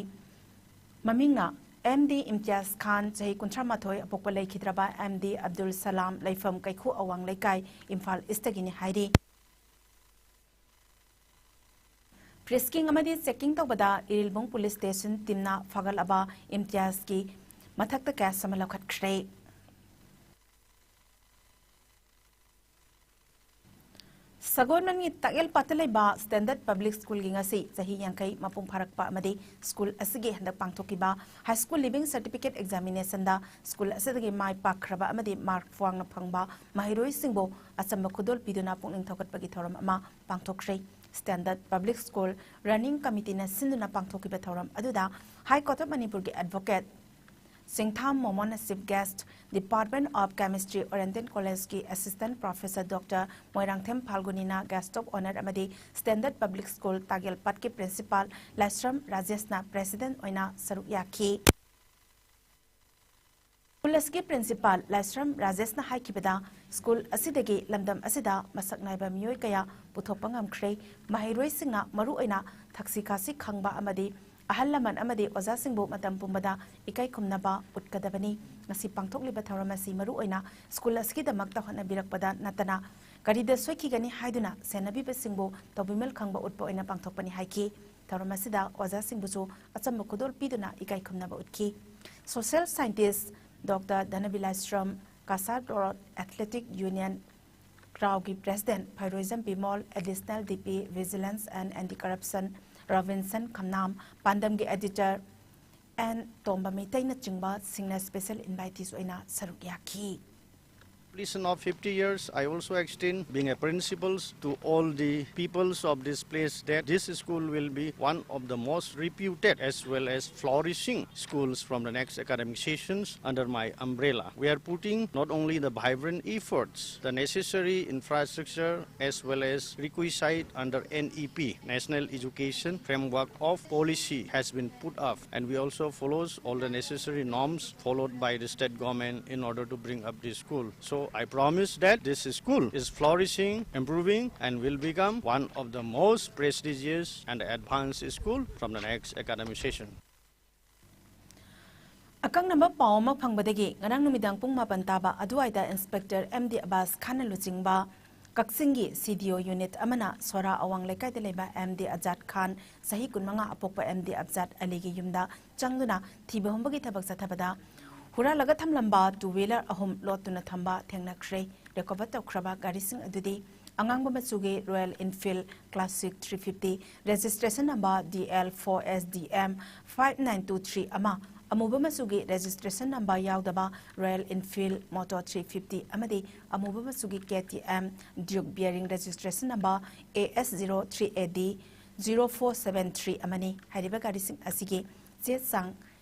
ꯃꯃꯤꯡꯅ ꯑꯦꯝ ꯗꯤ ꯏꯝꯇꯤꯌꯥꯖ ꯈꯥꯟ, ꯆꯍꯤ ꯀꯨꯟꯊ꯭ꯔꯥ ꯃꯥꯊꯣꯏ, ꯑꯄꯣꯛꯄ ꯂꯩꯈꯤꯗ꯭ꯔꯕ ꯑꯦꯝ ꯗꯤ ꯑꯕꯗꯨꯜ ꯁꯂꯥꯝ, ꯂꯩꯐꯝ ꯀꯩꯈꯨ ꯑꯋꯥꯡ ꯂꯩꯀꯥꯏ, ꯏꯝꯐꯥꯜ ꯏꯁꯇꯒꯤꯅꯤ ꯍꯥꯏꯔꯤ꯫ ꯐ꯭ꯔꯤꯁꯀꯤꯡ ꯑꯃꯗꯤ ꯆꯦꯛꯀꯤꯡ ꯇꯧꯕꯗ ꯏꯔꯤꯜꯕꯨꯡ ꯄꯨꯂꯤꯁ ꯁ꯭ꯇꯦꯁꯟ ꯇꯤꯝꯅ ꯐꯥꯒꯠꯂꯕ ꯏꯝꯇꯤꯌꯥꯖꯀꯤ ꯃꯊꯛꯇ ꯀꯦꯁ ꯑꯃ ꯂꯧꯈꯠꯈ꯭ꯔꯦ꯫ ꯁꯒꯣꯜꯕꯟꯒꯤ ꯇꯥꯛꯌꯦꯜꯄꯥꯠꯇ ꯂꯩꯕ ꯁ꯭ꯇꯦꯟꯗꯔꯗ ꯄꯕ꯭ꯂꯤꯛ ꯁ꯭ꯀꯨꯜꯒꯤ ꯉꯁꯤ ꯆꯍꯤ ꯌꯥꯡꯈꯩ ꯃꯄꯨꯡ ꯐꯥꯔꯛꯄ ꯑꯃꯗꯤ ꯁ꯭ꯀꯨꯜ ꯑꯁꯤꯒꯤ ꯍꯟꯗꯛ ꯄꯥꯡꯊꯣꯛꯈꯤꯕ ꯍꯥꯏ ꯁ꯭ꯀꯨꯜ ꯂꯤꯚꯤꯡ ꯁꯔꯇꯤꯐꯤꯀꯦꯠ ꯑꯦꯛꯖꯥꯃꯤꯅꯦꯁꯟꯗ ꯁ꯭ꯀꯨꯜ ꯑꯁꯤꯗꯒꯤ ꯃꯥꯏ ꯄꯥꯛꯈ꯭ꯔꯕ ꯑꯃꯗꯤ ꯃꯥꯔꯛ ꯋꯥꯡꯅ ꯐꯪꯕ ꯃꯍꯩꯔꯣꯏꯁꯤꯡꯕꯨ ꯑꯆꯝꯕ ꯈꯨꯗꯣꯜ ꯄꯤꯗꯨꯅ ꯄꯨꯛꯅꯤꯡ ꯊꯧꯒꯠꯄꯒꯤ ꯊꯧꯔꯝ ꯑꯃ ꯄꯥꯡꯊꯣꯛꯈ꯭ꯔꯦ꯫ ꯁ꯭ꯇꯦꯟꯗꯔꯗ ꯄꯕ꯭ꯂꯤꯛ ꯁ꯭ꯀꯨꯜ ꯔꯟꯅꯤꯡ ꯀꯃꯤꯇꯤꯅ ꯁꯤꯟꯗꯨꯅ ꯄꯥꯡꯊꯣꯛꯈꯤꯕ ꯊꯧꯔꯝ ꯑꯗꯨꯗ High Court of ꯃꯅꯤꯄꯨꯔꯒꯤ ꯑꯦꯗꯚꯣꯀꯦꯠ ꯁꯤꯡꯊꯥꯝ ꯃꯣꯃꯣꯟꯅ chief guest, Department of Chemistry Oriental College ꯀꯤ ꯑꯦꯁꯤꯁ꯭ꯇꯦꯟꯠ ꯄ꯭ꯔꯣꯐꯦꯁꯔ ꯗꯣꯛꯇꯔ ꯃꯣꯏꯔꯥꯡꯊꯦꯝ ꯐꯥꯜꯒꯨꯅꯤꯅ ꯒꯦꯁ꯭ꯠ ꯑꯣꯐ ꯑꯣꯅꯔ ꯑꯃꯗꯤ ꯁ꯭ꯇꯦꯟꯗꯔꯗ ꯄꯕ꯭ꯂꯤꯛ ꯁ꯭ꯀꯨꯜ ꯇꯥꯒꯦꯜꯄꯥꯠꯀꯤ ꯄ꯭ꯔꯤꯟꯁꯤꯄꯥꯜ ꯂꯥꯏꯁ꯭ꯔꯝ ꯔꯥꯖꯦꯁꯅ ꯄ꯭ꯔꯦꯁꯤꯗꯦꯟꯠ ꯑꯣꯏꯅ ꯁꯔꯨꯛ ꯌꯥꯈꯤ꯫ ꯁ꯭ꯀꯨꯜ ꯑꯁꯤꯒꯤ ꯄ꯭ꯔꯤꯟꯁꯤꯄꯥꯜ ꯂꯥꯏꯁ꯭ꯔꯝ ꯔꯥꯖꯦꯁꯅ ꯍꯥꯏꯈꯤꯕꯗ, ꯁ꯭ꯀꯨꯜ ꯑꯁꯤꯗꯒꯤ ꯂꯝꯗꯝ ꯑꯁꯤꯗ ꯃꯁꯛ ꯅꯥꯏꯕ ꯃꯤꯑꯣꯏ ꯀꯌꯥ ꯄꯨꯊꯣꯛꯄ ꯉꯝꯈ꯭ꯔꯦ꯫ ꯃꯍꯩꯔꯣꯏꯁꯤꯡꯅ ꯃꯔꯨꯑꯣꯏꯅ ꯊꯛꯁꯤ ꯈꯥꯁꯤ ꯈꯪꯕ ꯑꯃꯗꯤ ꯑꯍꯜ ꯂꯃꯟ ꯑꯃꯗꯤ ꯑꯣꯖꯥꯁꯤꯡꯕꯨ ꯃꯇꯝ ꯄꯨꯝꯕꯗ ꯏꯀꯥꯏ ꯈꯨꯝꯅꯕ ꯎꯠꯀꯗꯕꯅꯤ꯫ ꯉꯁꯤ ꯄꯥꯡꯊꯣꯛꯂꯤꯕ ꯊꯧꯔꯝ ꯑꯁꯤ ꯃꯔꯨꯑꯣꯏꯅ ꯁ꯭ꯀꯨꯜ ꯑꯁꯤꯒꯤꯗꯃꯛꯇ ꯍꯣꯠꯅꯕꯤꯔꯛꯄꯗ ꯅꯠꯇꯅ ꯀꯔꯤꯗ ꯁꯣꯏꯈꯤꯒꯅꯤ ꯍꯥꯏꯗꯨꯅ ꯁꯦꯟꯅꯕꯤꯕꯁꯤꯡꯕꯨ ꯇꯧꯕꯤꯃꯜ ꯈꯪꯕ ꯎꯠꯄ ꯑꯣꯏꯅ ꯄꯥꯡꯊꯣꯛꯄꯅꯤ ꯍꯥꯏꯈꯤ꯫ ꯊꯧꯔꯝ ꯑꯁꯤꯗ ꯑꯣꯖꯥꯁꯤꯡꯕꯨꯁꯨ ꯑꯆꯝꯕ ꯈꯨꯗꯣꯜ ꯄꯤꯗꯨꯅ ꯏꯀꯥꯏ ꯈꯨꯝꯅꯕ ꯎꯠꯈꯤ꯫ Social scientist doctor ꯙꯅꯕꯤꯂꯥꯏꯁ꯭ꯔꯝ, Cachar road athletic union ꯀ꯭ꯔꯥꯎꯒꯤ president ꯐꯩꯔꯣꯏꯖꯝ Bimol, additional D P ꯚꯤꯖꯤꯂꯦꯟꯁ and anti corruption Robinson ꯈꯝꯅꯥꯝ, ꯄꯥꯟꯗꯝꯒꯤ editor and Tomba ꯃꯩꯇꯩꯅꯆꯤꯡꯕꯁꯤꯡꯅ special ꯏꯟꯚꯥꯏꯇꯤꯁ ꯑꯣꯏꯅ ꯁꯔꯨꯛ ꯌꯥꯈꯤ꯫ Completion of fifty years, I also extend, being a principals, to all the peoples of this place, that this school will be one of the most reputed as well as flourishing schools from the next academic sessions under my umbrella. We are putting not only the vibrant efforts, the necessary infrastructure as well as requisite under N E P, National Education Framework of Policy, has been put up, and we also follows all the necessary norms followed by the state government in order to bring up this school. So I promise that this school is flourishing, improving, and will become one of the most prestigious and advanced school from the next academic session. ꯑꯀꯛꯅꯕ ꯄꯥꯎ ꯑꯃ ꯐꯪꯕꯗꯒꯤ ꯉꯔꯥꯡ ꯅꯨꯃꯤꯗꯥꯡ ꯄꯨꯡ ꯃꯥꯄꯟ ꯇꯥꯕ ꯑꯗꯨꯋꯥꯏꯗ ꯏꯟꯁꯄꯦꯛꯇꯔ ꯑꯦꯝ ꯗꯤ ꯑꯕꯥꯁ ꯈꯥꯟꯅ ꯂꯨꯆꯤꯡꯕ ꯀꯛꯆꯤꯡꯒꯤ ꯁꯤ ꯗꯤ ꯑꯣ ꯌꯨꯅꯤꯠ ꯑꯃꯅ ꯁꯣꯔꯥ ꯑꯋꯥꯡ ꯂꯩꯀꯥꯏꯗ ꯂꯩꯕ ꯑꯦꯝ ꯗꯤ ꯑꯖꯥꯗ ꯈꯥꯟ, ꯆꯍꯤ ꯀꯨꯟꯃꯉꯥ ꯑꯄꯣꯛꯄ ꯑꯦꯝ ꯗꯤ ꯑꯕꯖꯥꯗ ꯑꯂꯤꯒꯤ ꯌꯨꯝꯗ ꯆꯪꯗꯨꯅ ꯊꯤꯕ ꯍꯨꯝꯕꯒꯤ ꯊꯕꯛ ꯆꯠꯊꯕꯗ ꯍꯨꯔꯥꯜꯂꯒ ꯊꯝꯂꯝꯕ ꯇꯨ ꯋꯤꯂꯔ ꯑꯍꯨꯝ ꯂꯣꯠꯇꯨꯅ ꯊꯝꯕ ꯊꯦꯡꯅꯈ꯭ꯔꯦ꯫ ꯔꯤꯀꯣꯚꯔ ꯇꯧꯈ꯭ꯔꯕ ꯒꯥꯔꯤꯁꯤꯡ ꯑꯗꯨꯗꯤ ꯑꯉꯥꯡꯕ ꯃꯆꯨꯒꯤ Royal Enfield Classic three fifty, registration number D L four S D M five nine two three ꯑꯃ, ꯑꯃꯨꯕ ꯃꯆꯨꯒꯤ registration number ꯌꯥꯎꯗꯕ Royal Enfield Moto three fifty ꯑꯃꯗꯤ ꯑꯃꯨꯕ ꯃꯆꯨꯒꯤ K T M Duke bearing registration number A S zero three A D zero four seven three ꯑꯃꯅꯤ꯫ ꯍꯥꯏꯔꯤꯕ ꯒꯥꯔꯤꯁꯤꯡ ꯑꯁꯤꯒꯤ ꯆꯦ ꯆꯥꯡ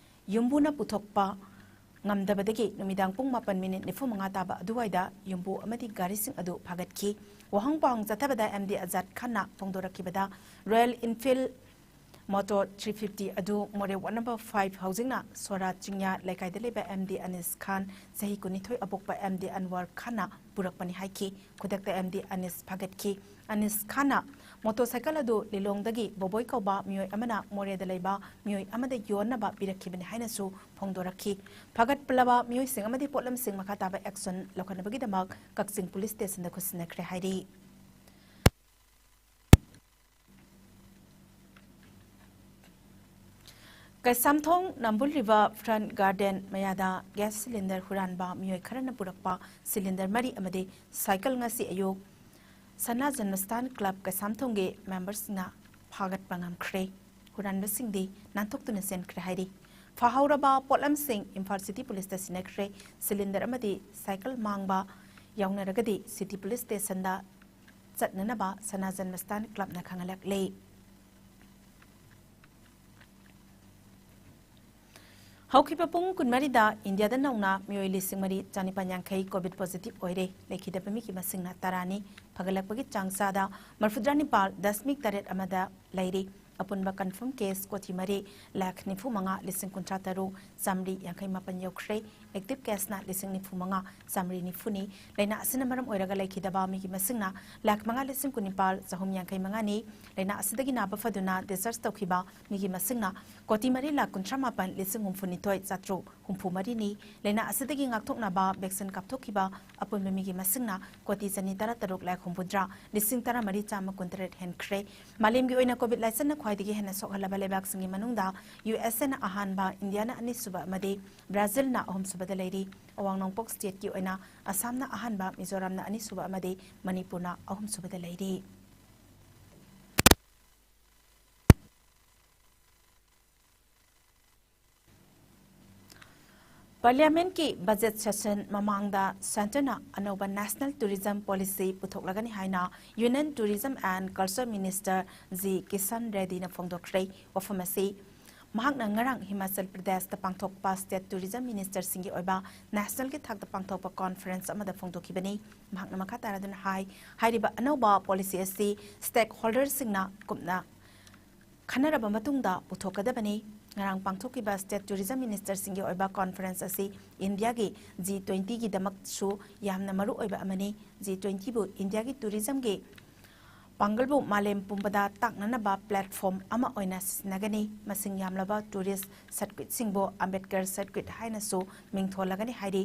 ꯌꯨꯝꯕꯨꯅ ꯄꯨꯊꯣꯛꯄ ꯉꯝꯗꯕꯗꯒꯤ ꯅꯨꯃꯤꯗꯥꯡ ꯄꯨꯡ ꯃꯥꯄꯟ ꯃꯤꯅꯤꯠ ꯅꯤꯐꯨ ꯃꯉꯥ ꯇꯥꯕ ꯑꯗꯨꯋꯥꯏꯗ ꯌꯨꯝꯕꯨ ꯑꯃꯗꯤ ꯒꯥꯔꯤꯁꯤꯡ ꯑꯗꯨ ꯐꯥꯒꯠꯈꯤ꯫ ꯋꯥꯍꯪ ꯄꯥꯎꯍꯪ ꯆꯠꯊꯕꯗ M D ꯑꯖꯥꯗ ꯈꯥꯟꯅ ꯐꯣꯡꯗꯣꯔꯛꯈꯤꯕꯗ, Royal Enfield Moto three fifty ꯑꯗꯨ ꯃꯣꯔꯦ ward number five, ꯍꯧꯖꯤꯛꯅ ꯁꯣꯔꯥ ꯆꯤꯡꯌꯥ ꯂꯩꯀꯥꯏꯗ ꯂꯩꯕ M D ꯑꯅꯤꯁ ꯈꯥꯟ, ꯆꯍꯤ ꯀꯨꯟꯅꯤꯊꯣꯏ ꯑꯄꯣꯛꯄ M D ꯑꯟꯋꯔ ꯈꯥꯟꯅ ꯄꯨꯔꯛꯄꯅꯤ ꯍꯥꯏꯈꯤ꯫ ꯈꯨꯗꯛꯇ M D ꯑꯅꯤꯁ ꯐꯥꯒꯠꯈꯤ꯫ ꯑꯅꯤꯁ ꯈꯥꯟꯅ motorcycle ꯑꯗꯨ ꯂꯤꯂꯣꯡꯗꯒꯤ ꯕꯣꯕꯣꯏ ꯀꯧꯕ ꯃꯤꯑꯣꯏ ꯑꯃꯅ ꯃꯣꯔꯦꯗ ꯂꯩꯕ ꯃꯤꯑꯣꯏ ꯑꯃꯗ ꯌꯣꯟꯅꯕ ꯄꯤꯔꯛꯈꯤꯕꯅꯤ ꯍꯥꯏꯅꯁꯨ ꯐꯣꯡꯗꯣꯔꯛꯈꯤ꯫ ꯐꯥꯒꯠꯂꯕ ꯃꯤꯑꯣꯏꯁꯤꯡ ꯑꯃꯗꯤ ꯄꯣꯠꯂꯝꯁꯤꯡ ꯃꯈꯥ ꯇꯥꯕ action ꯂꯧꯈꯠꯅꯕꯒꯤꯗꯃꯛ ꯀꯛꯆꯤꯡ police stationꯗ ꯈꯨꯠꯁꯤꯟꯅꯈ꯭ꯔꯦ ꯍꯥꯏꯔꯤ꯫ ꯀꯩꯁꯥꯝꯊꯣꯡ ꯅꯝꯕꯨꯜ river front garden ꯃꯌꯥꯗ gas cylinder ꯍꯨꯔꯥꯟꯕ ꯃꯤꯑꯣꯏ ꯈꯔꯅ ꯄꯨꯔꯛꯄ cylinder ꯃꯔꯤ ꯑꯃꯗꯤ cycle ꯉꯁꯤ ꯑꯌꯨꯛ ꯁꯅꯥ ꯖꯟꯃꯁꯊꯥꯟ club ꯀꯩꯁꯥꯝꯊꯣꯡꯒꯤ memberꯁꯤꯡꯅ ꯐꯥꯒꯠꯄ ꯉꯝꯈ꯭ꯔꯦ꯫ ꯍꯨꯔꯥꯟꯕꯁꯤꯡꯗꯤ ꯅꯥꯟꯊꯣꯛꯇꯨꯅ ꯆꯦꯟꯈ꯭ꯔꯦ ꯍꯥꯏꯔꯤ꯫ ꯐꯥꯍꯧꯔꯕ ꯄꯣꯠꯂꯝꯁꯤꯡ ꯏꯝꯐꯥꯜ city policeꯇ ꯁꯤꯟꯅꯈ꯭ꯔꯦ꯫ Cylinder ꯑꯃꯗꯤ cycle ꯃꯥꯡꯕ ꯌꯥꯎꯅꯔꯒꯗꯤ city police stationꯗ ꯆꯠꯅꯅꯕ ꯁꯅꯥ ꯖꯟꯃꯁꯊꯥꯟ clubꯅ ꯈꯪꯍꯜꯂꯛꯂꯤ꯫ ꯍꯧꯈꯤꯕ ꯄꯨꯡ ꯀꯨꯟꯃꯔꯤꯗ ꯏꯟꯗꯤꯌꯥꯗ ꯅꯧꯅ ꯃꯤꯑꯣꯏ ꯂꯤꯁꯤꯡ ꯃꯔꯤ ꯆꯅꯤꯄꯥꯟ ꯌꯥꯡꯈꯩ COVID positive ꯑꯣꯏꯔꯦ꯫ ꯂꯩꯈꯤꯗꯕ ꯃꯤꯒꯤ ꯃꯁꯤꯡꯅ ꯇꯔꯥꯅꯤ꯫ ꯐꯒꯠꯂꯛꯄꯒꯤ ꯆꯥꯡ ꯆꯥꯗ ꯃꯔꯐꯨꯇꯔꯥꯅꯤꯄꯥꯜ ꯗꯁꯃꯤꯛ ꯇꯔꯦꯠ ꯑꯃꯗ ꯂꯩꯔꯤ꯫ ꯑꯄꯨꯟꯕ confirm case ꯀꯣꯇꯤ ꯃꯔꯤ ꯂꯥꯈ ꯅꯤꯐꯨ ꯃꯉꯥ ꯂꯤꯁꯤꯡ ꯀꯨꯟꯊ꯭ꯔꯥ ꯇꯔꯨꯛ ꯆꯥꯃꯔꯤ ꯌꯥꯡꯈꯩ ꯃꯥꯄꯟ ꯌꯧꯈ꯭ꯔꯦ꯫ Active caseꯅ ꯂꯤꯁꯤꯡ ꯅꯤꯐꯨ ꯃꯉꯥ ꯆꯥꯃꯔꯤ ꯅꯤꯐꯨꯅꯤ꯫ ꯂꯥꯏꯅꯥ ꯑꯁꯤꯅ ꯃꯔꯝ ꯑꯣꯏꯔꯒ ꯂꯩꯈꯤꯗꯕ ꯃꯤꯒꯤ ꯃꯁꯤꯡꯅ ꯂꯥꯈ ꯃꯉꯥ ꯂꯤꯁꯤꯡ ꯀꯨꯟꯅꯤꯄꯥꯜ ꯆꯍꯨꯝ ꯌꯥꯡꯈꯩ ꯃꯉꯥꯅꯤ꯫ ꯂꯥꯏꯅꯥ ꯑꯁꯤꯗꯒꯤ ꯅꯥꯕ ꯐꯗꯨꯅ discharge ꯇꯧꯈꯤꯕ ꯃꯤꯒꯤ ꯃꯁꯤꯡꯅ ꯀꯣꯇꯤ ꯃꯔꯤ ꯂꯥꯈ ꯀꯨꯟꯊ꯭ꯔꯥ ꯃꯥꯄꯟ ꯂꯤꯁꯤꯡ ꯍꯨꯝꯐꯨꯅꯤꯊꯣꯏ ꯆꯥꯇ꯭ꯔꯨꯛ ꯍꯨꯝꯐꯨ ꯃꯔꯤꯅꯤ꯫ ꯂꯥꯏꯅꯥ ꯑꯁꯤꯗꯒꯤ ꯉꯥꯛꯊꯣꯛꯅꯕ vaccine ꯀꯥꯞꯊꯣꯛꯈꯤꯕ ꯑꯄꯨꯟꯕ ꯃꯤꯒꯤ ꯃꯁꯤꯡꯅ ꯀꯣꯇꯤ ꯆꯅꯤ ꯇꯔꯥꯇꯔꯨꯛ ꯂꯥꯈ ꯍꯨꯝꯐꯨꯇꯔꯥ, ꯂꯤꯁꯤꯡ ꯇꯔꯥꯃꯔꯤ ꯆꯥꯝꯃ ꯀꯨꯟꯇꯔꯦꯠ ꯍꯦꯟꯈ꯭ꯔꯦ꯫ ꯃꯥꯂꯦꯝꯒꯤ ꯑꯣꯏꯅ COVID ꯂꯥꯏꯆꯠꯅ ꯈ꯭ꯋꯥꯏꯗꯒꯤ ꯍꯦꯟꯅ ꯁꯣꯛꯍꯜꯂꯕ ꯂꯩꯕꯥꯛꯁꯤꯡꯒꯤ ꯃꯅꯨꯡꯗ USAꯅ ꯑꯍꯥꯟꯕ, ꯏꯟꯗꯤꯌꯥꯅ ꯑꯅꯤꯁꯨꯕ ꯑꯃꯗꯤ ꯕ꯭ꯔꯥꯖꯤꯜꯅ ꯑꯍꯨꯝꯁꯨꯕꯗ ꯂꯩꯔꯤ꯫ ꯑꯋꯥꯡ ꯅꯣꯡꯄꯣꯛ stateꯀꯤ ꯑꯣꯏꯅ ꯑꯁꯥꯝꯅ ꯑꯍꯥꯟꯕ, ꯃꯤꯖꯣꯔꯥꯝꯅ ꯑꯅꯤꯁꯨꯕ ꯑꯃꯗꯤ ꯃꯅꯤꯄꯨꯔꯅ ꯑꯍꯨꯝꯁꯨꯕꯗ ꯂꯩꯔꯤ꯫ Parliamentꯀꯤ budget session ꯃꯃꯥꯡꯗ centreꯅ ꯑꯅꯧꯕ National Tourism Policy ꯄꯨꯊꯣꯛꯂꯒꯅꯤ ꯍꯥꯏꯅ Union Tourism and Culture Minister G Kishan Reddyꯅ ꯐꯣꯡꯗꯣꯛꯈ꯭ꯔꯦ꯫ ꯋꯥꯐꯝ ꯑꯁꯤ ꯃꯍꯥꯛꯅ ꯉꯔꯥꯡ ꯍꯤꯃꯥꯆꯜ ꯄ꯭ꯔꯗꯦꯁꯇ ꯄꯥꯡꯊꯣꯛꯄ state tourism ministerꯁꯤꯡꯒꯤ ꯑꯣꯏꯕ nationalꯒꯤ ꯊꯥꯛꯇ ꯄꯥꯡꯊꯣꯛꯄ conference ꯑꯃꯗ ꯐꯣꯡꯗꯣꯛꯈꯤꯕꯅꯤ꯫ ꯃꯍꯥꯛꯅ ꯃꯈꯥ ꯇꯥꯔꯗꯨꯅ ꯍꯥꯏ, ꯍꯥꯏꯔꯤꯕ ꯑꯅꯧꯕ policy ꯑꯁꯤ stakeholderꯁꯤꯡꯅ ꯀꯨꯞꯅ ꯈꯟꯅꯔꯕ ꯃꯇꯨꯡꯗ ꯄꯨꯊꯣꯛꯀꯗꯕꯅꯤ꯫ ꯉꯔꯥꯡ ꯄꯥꯡꯊꯣꯛꯈꯤꯕ state tourism ministerꯁꯤꯡꯒꯤ ꯑꯣꯏꯕ conference ꯑꯁꯤ ꯏꯟꯗꯤꯌꯥꯒꯤ G twentyꯒꯤꯗꯃꯛꯁꯨ ꯌꯥꯝꯅ ꯃꯔꯨ ꯑꯣꯏꯕ ꯑꯃꯅꯤ꯫ G twentyꯕꯨ ꯏꯟꯗꯤꯌꯥꯒꯤ tourismꯒꯤ ꯄꯥꯡꯒꯜꯕꯨ ꯃꯥꯂꯦꯝ ꯄꯨꯝꯕꯗ ꯇꯥꯛꯅꯅꯕ platform ꯑꯃ ꯑꯣꯏꯅ ꯁꯤꯖꯤꯟꯅꯒꯅꯤ꯫ ꯃꯁꯤꯡ ꯌꯥꯝꯂꯕ tourist circuitꯁꯤꯡꯕꯨ Ambedkar Circuit ꯍꯥꯏꯅꯁꯨ ꯃꯤꯡꯊꯣꯜꯂꯒꯅꯤ ꯍꯥꯏꯔꯤ꯫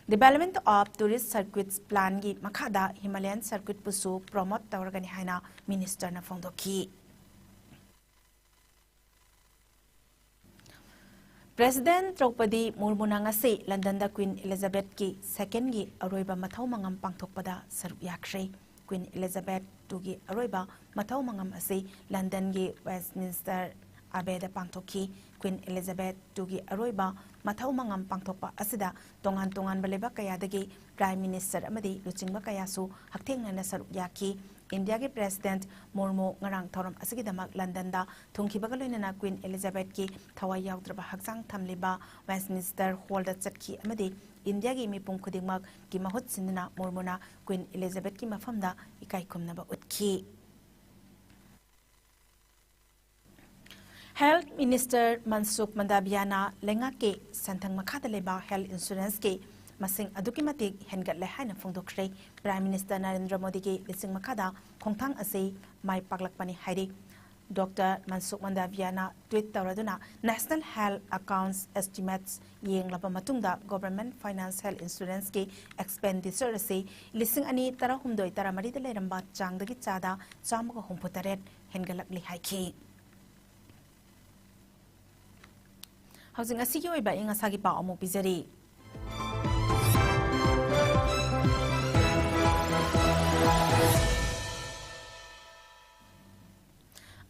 Development of Tourist Circuits Planꯒꯤ ꯃꯈꯥꯗ Himalayan Circuitꯄꯨꯁꯨ promote ꯇꯧꯔꯒꯅꯤ ꯍꯥꯏꯅ ministerꯅ ꯐꯣꯡꯗꯣꯛꯈꯤ꯫ President ꯗ꯭ꯔꯧꯄꯗꯤ ꯃꯨꯔꯃꯨꯅ ꯉꯁꯤ ꯂꯟꯗꯟꯗ Queen Elizabethꯀꯤ secondꯒꯤ ꯑꯔꯣꯏꯕ ꯃꯊꯧ ꯃꯉꯝ ꯄꯥꯡꯊꯣꯛꯄꯗ ꯁꯔꯨꯛ ꯌꯥꯈ꯭ꯔꯦ꯫ Queen Elizabeth twoꯒꯤ ꯑꯔꯣꯏꯕ ꯃꯊꯧ ꯃꯉꯝ ꯑꯁꯤ ꯂꯟꯗꯟꯒꯤ Westminster Abbeyꯗ ꯄꯥꯡꯊꯣꯛꯈꯤ꯫ Queen Elizabeth twoꯒꯤ ꯑꯔꯣꯏꯕ ꯃꯊꯧ ꯃꯉꯝ ꯄꯥꯡꯊꯣꯛꯄ ꯑꯁꯤꯗ ꯇꯣꯉꯥꯟ ꯇꯣꯉꯥꯟꯕ ꯂꯩꯕꯥꯛ ꯀꯌꯥꯗꯒꯤ Prime Minister ꯑꯃꯗꯤ ꯂꯨꯆꯤꯡꯕ ꯀꯌꯥꯁꯨ ꯍꯛꯊꯦꯡꯅꯅ ꯁꯔꯨꯛ ꯌꯥꯈꯤ꯫ ꯏꯟꯗꯤꯌꯥꯒꯤ President ꯃꯨꯔꯃꯨ ꯉꯔꯥꯡ ꯊꯧꯔꯝ ꯑꯁꯤꯒꯤꯗꯃꯛ ꯂꯟꯗꯟꯗ ꯊꯨꯡꯈꯤꯕꯒ ꯂꯣꯏꯅꯅ Queen Elizabethꯀꯤ ꯊꯋꯥꯏ ꯌꯥꯎꯗ꯭ꯔꯕ ꯍꯛꯆꯥꯡ ꯊꯝꯂꯤꯕ Westminster Hallꯗ ꯆꯠꯈꯤ ꯑꯃꯗꯤ ꯏꯟꯗꯤꯌꯥꯒꯤ ꯃꯤꯄꯨꯝ ꯈꯨꯗꯤꯡꯃꯛꯀꯤ ꯃꯍꯨꯠ ꯁꯤꯟꯗꯨꯅ ꯃꯨꯔꯃꯨꯅ Queen Elizabethꯀꯤ ꯃꯐꯝꯗ ꯏꯀꯥꯏ ꯈꯨꯝꯅꯕ ꯎꯠꯈꯤ꯫ Health Minister ꯃꯟꯁꯨꯈ ꯃꯟꯗꯥꯚꯤꯌꯥꯅ ꯂꯩꯉꯥꯛꯀꯤ ꯁꯦꯟꯊꯪ ꯃꯈꯥꯗ ꯂꯩꯕ health insuranceꯀꯤ ꯃꯁꯤꯡ ꯑꯗꯨꯛꯀꯤ ꯃꯇꯤꯛ ꯍꯦꯟꯒꯠꯂꯦ ꯍꯥꯏꯅ ꯐꯣꯡꯗꯣꯛꯈ꯭ꯔꯦ꯫ Prime Minister ꯅꯔꯦꯟꯗ꯭ꯔ ꯃꯣꯗꯤꯒꯤ ꯂꯤꯁꯤꯡ ꯃꯈꯥꯗ ꯈꯣꯡꯊꯥꯡ ꯑꯁꯤ ꯃꯥꯏ ꯄꯥꯛꯂꯛꯄꯅꯤ ꯍꯥꯏꯔꯤ꯫ ꯗꯣꯛꯇꯔ ꯃꯟꯁꯨꯈ ꯃꯟꯗꯥꯚꯤꯌꯥꯅ ꯇ꯭ꯋꯤꯠ ꯇꯧꯔꯗꯨꯅ, National Health Accounts Estimates ꯌꯦꯡꯂꯕ ꯃꯇꯨꯡꯗ, Government Finance Health Insuranceꯀꯤ expenditure ꯑꯁꯤ ꯂꯤꯁꯤꯡ ꯑꯅꯤ ꯇꯔꯥꯍꯨꯝꯗꯣꯏ ꯇꯔꯥꯃꯔꯤꯗ ꯂꯩꯔꯝꯕ ꯆꯥꯡꯗꯒꯤ ꯆꯥꯗ ꯆꯥꯝꯃꯒ ꯍꯨꯝꯐꯨꯇꯔꯦꯠ ꯍꯦꯟꯒꯠꯂꯛꯂꯤ ꯍꯥꯏꯈꯤ꯫ ꯍꯧꯖꯤꯛ ꯉꯁꯤꯒꯤ ꯑꯣꯏꯕ ꯑꯏꯪ ꯑꯁꯥꯒꯤ ꯄꯥꯎ ꯑꯃꯨꯛ ꯄꯤꯖꯔꯤ꯫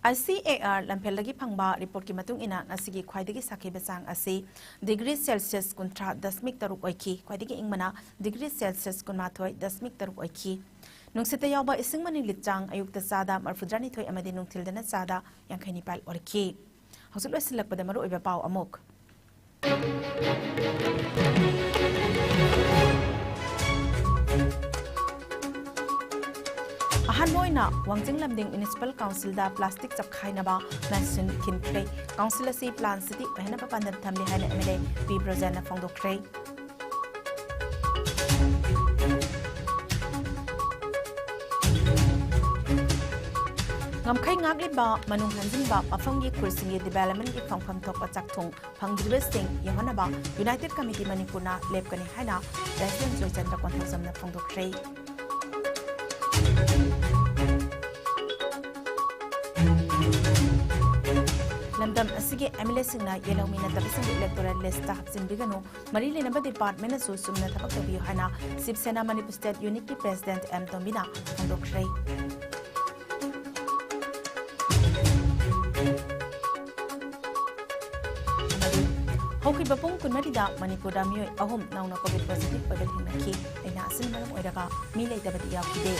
ICAR ꯂꯝꯐꯦꯜꯗꯒꯤ ꯐꯪꯕ ꯔꯤꯄꯣꯔꯠꯀꯤ ꯃꯇꯨꯡ ꯏꯟꯅ, ꯉꯁꯤꯒꯤ ꯈ꯭ꯋꯥꯏꯗꯒꯤ ꯁꯥꯊꯤꯕ ꯆꯥꯡ ꯑꯁꯤ ꯗꯤꯒ꯭ꯔꯤ ꯁꯦꯜꯁꯤꯌꯁ ꯀꯨꯟꯊ꯭ꯔꯥ ꯗꯁꯃꯤꯛ ꯇꯔꯨꯛ ꯑꯣꯏꯈꯤ꯫ ꯈ꯭ꯋꯥꯏꯗꯒꯤ ꯏꯪꯕꯅ ꯗꯤꯒ꯭ꯔꯤ ꯁꯦꯜꯁꯤꯌꯁ ꯀꯨꯟꯃꯥꯊꯣꯏ ꯗꯁꯃꯤꯛ ꯇꯔꯨꯛ ꯑꯣꯏꯈꯤ꯫ ꯅꯨꯡꯁꯤꯠꯇ ꯌꯥꯎꯕ ꯏꯁꯤꯡ ꯃꯅꯤꯟꯒꯤ ꯆꯥꯡ ꯑꯌꯨꯛꯇ ꯆꯥꯗ ꯃꯔꯐꯨꯇꯔꯥꯅꯤꯊꯣꯏ ꯑꯃꯗꯤ ꯅꯨꯡꯊꯤꯜꯗꯅ ꯆꯥꯗ ꯌꯥꯡꯈꯩ ꯅꯤꯄꯥꯜ ꯑꯣꯏꯔꯛꯈꯤ꯫ ꯍꯧꯖꯤꯛ ꯂꯣꯏꯁꯤꯜꯂꯛꯄꯗ ꯃꯔꯨꯑꯣꯏꯕ ꯄꯥꯎ ꯑꯃꯨꯛ꯫ ꯑꯍꯥꯟꯕ ꯑꯣꯏꯅ ꯋꯥꯡꯖꯤꯡ ꯂꯝꯗꯤꯡ ꯃ꯭ꯌꯨꯅꯤꯁꯤꯄꯥꯜ ꯀꯥꯎꯟꯁꯤꯜꯗ ꯄ꯭ꯂꯥꯁꯇꯤꯛ ꯆꯞꯈꯥꯏꯅꯕ ꯂꯥꯟꯁꯤꯟ ꯈꯤꯟꯈ꯭ꯔꯦ꯫ ꯀꯥꯎꯟꯁꯤꯜ ꯑꯁꯤ ꯄ꯭ꯂꯥꯟ ꯁꯤꯇꯤ ꯑꯣꯏꯍꯟꯅꯕ ꯄꯥꯟꯗꯝ ꯊꯝꯂꯤ ꯍꯥꯏꯅ MLA ꯄꯤ ꯕ꯭ꯔꯖꯦꯟꯅ ꯐꯣꯡꯗꯣꯛꯈ꯭ꯔꯦ꯫ ꯉꯝꯈꯩ ꯉꯥꯛꯂꯤꯕ, ꯃꯅꯨꯡ ꯍꯟꯖꯤꯟꯕ ꯃꯐꯝꯒꯤ ꯈꯨꯜꯁꯤꯡꯒꯤ ꯗꯤꯕꯦꯂꯞꯃꯦꯟꯒꯤ ꯐꯪꯐꯝ ꯊꯣꯛꯄ ꯆꯥꯛꯊꯨꯡ ꯐꯪꯗ꯭ꯔꯤꯕꯁꯤꯡ ꯌꯧꯍꯟꯅꯕ ꯌꯨꯅꯥꯏꯇꯦꯗ ꯀꯃꯤꯇꯤ ꯃꯅꯤꯄꯨꯔꯅ ꯂꯦꯞꯀꯅꯤ ꯍꯥꯏꯅ ꯄ꯭ꯔꯦꯁꯤꯗꯦꯟꯠ ꯖꯣꯏꯆꯟꯗ꯭ꯔ ꯀꯣꯟꯊꯧꯖꯝꯅ ꯐꯣꯡꯗꯣꯛꯈ꯭ꯔꯦ꯫ ꯂꯝꯗꯝ ꯑꯁꯤꯒꯤ MLAꯁꯤꯡꯅ ꯌꯦꯜꯍꯧꯃꯤ ꯅꯠꯇꯕꯁꯤꯡꯕꯨ ꯏꯂꯦꯛꯇꯣꯔꯦꯜ ꯂꯤꯁꯇ ꯍꯥꯞꯆꯤꯟꯕꯤꯒꯅꯨ, ꯃꯔꯤ ꯂꯩꯅꯕ ꯗꯤꯄꯥꯔꯠꯃꯦꯟꯅꯁꯨ ꯆꯨꯝꯅ ꯊꯕꯛ ꯇꯧꯕꯤꯌꯨ ꯍꯥꯏꯅ ꯁꯤꯕ ꯁꯦꯅꯥ ꯃꯅꯤꯄꯨꯔ ꯁ꯭ꯇꯦꯠ ꯌꯨꯅꯤꯠꯀꯤ ꯄ꯭ꯔꯦꯁꯤꯗꯦꯟꯠ ꯑꯦꯝ ꯇꯣꯝꯕꯤꯅ ꯐꯣꯡꯗꯣꯛꯈ꯭ꯔꯦ꯫ ꯑꯃꯗꯤ ꯍꯧꯈꯤꯕ ꯄꯨꯡ ꯀꯨꯟꯃꯔꯤꯗ ꯃꯅꯤꯄꯨꯔꯗ ꯃꯤꯑꯣꯏ ꯑꯍꯨꯝ ꯅꯧꯅ ꯀꯣꯚꯤꯗ ꯄꯣꯖꯤꯇꯤꯚ ꯑꯣꯏꯕ ꯊꯦꯡꯅꯈꯤ꯫ ꯂꯥꯏꯅꯥ ꯑꯁꯤꯅ ꯃꯔꯝ ꯑꯣꯏꯔꯒ ꯃꯤ ꯂꯩꯇꯕꯗꯤ ꯌꯥꯎꯈꯤꯗꯦ꯫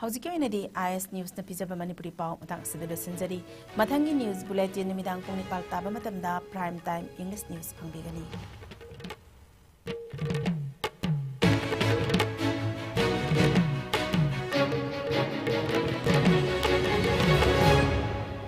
ꯍꯧꯖꯤꯛꯀꯤ ꯑꯣꯏꯅꯗꯤ IS Newsꯅ ꯄꯤꯖꯕ ꯃꯅꯤꯄꯨꯔꯤ ꯄꯥꯎ ꯃꯇꯥꯡ ꯑꯁꯤꯗ ꯂꯣꯏꯁꯤꯟꯖꯔꯤ꯫ ꯃꯊꯪꯒꯤ news bulletin ꯅꯨꯃꯤꯗꯥꯡ ꯄꯨꯡ ꯅꯤꯄꯥꯜ ꯇꯥꯕ ꯃꯇꯝꯗ Prime Time English News ꯐꯪꯕꯤꯒꯅꯤ꯫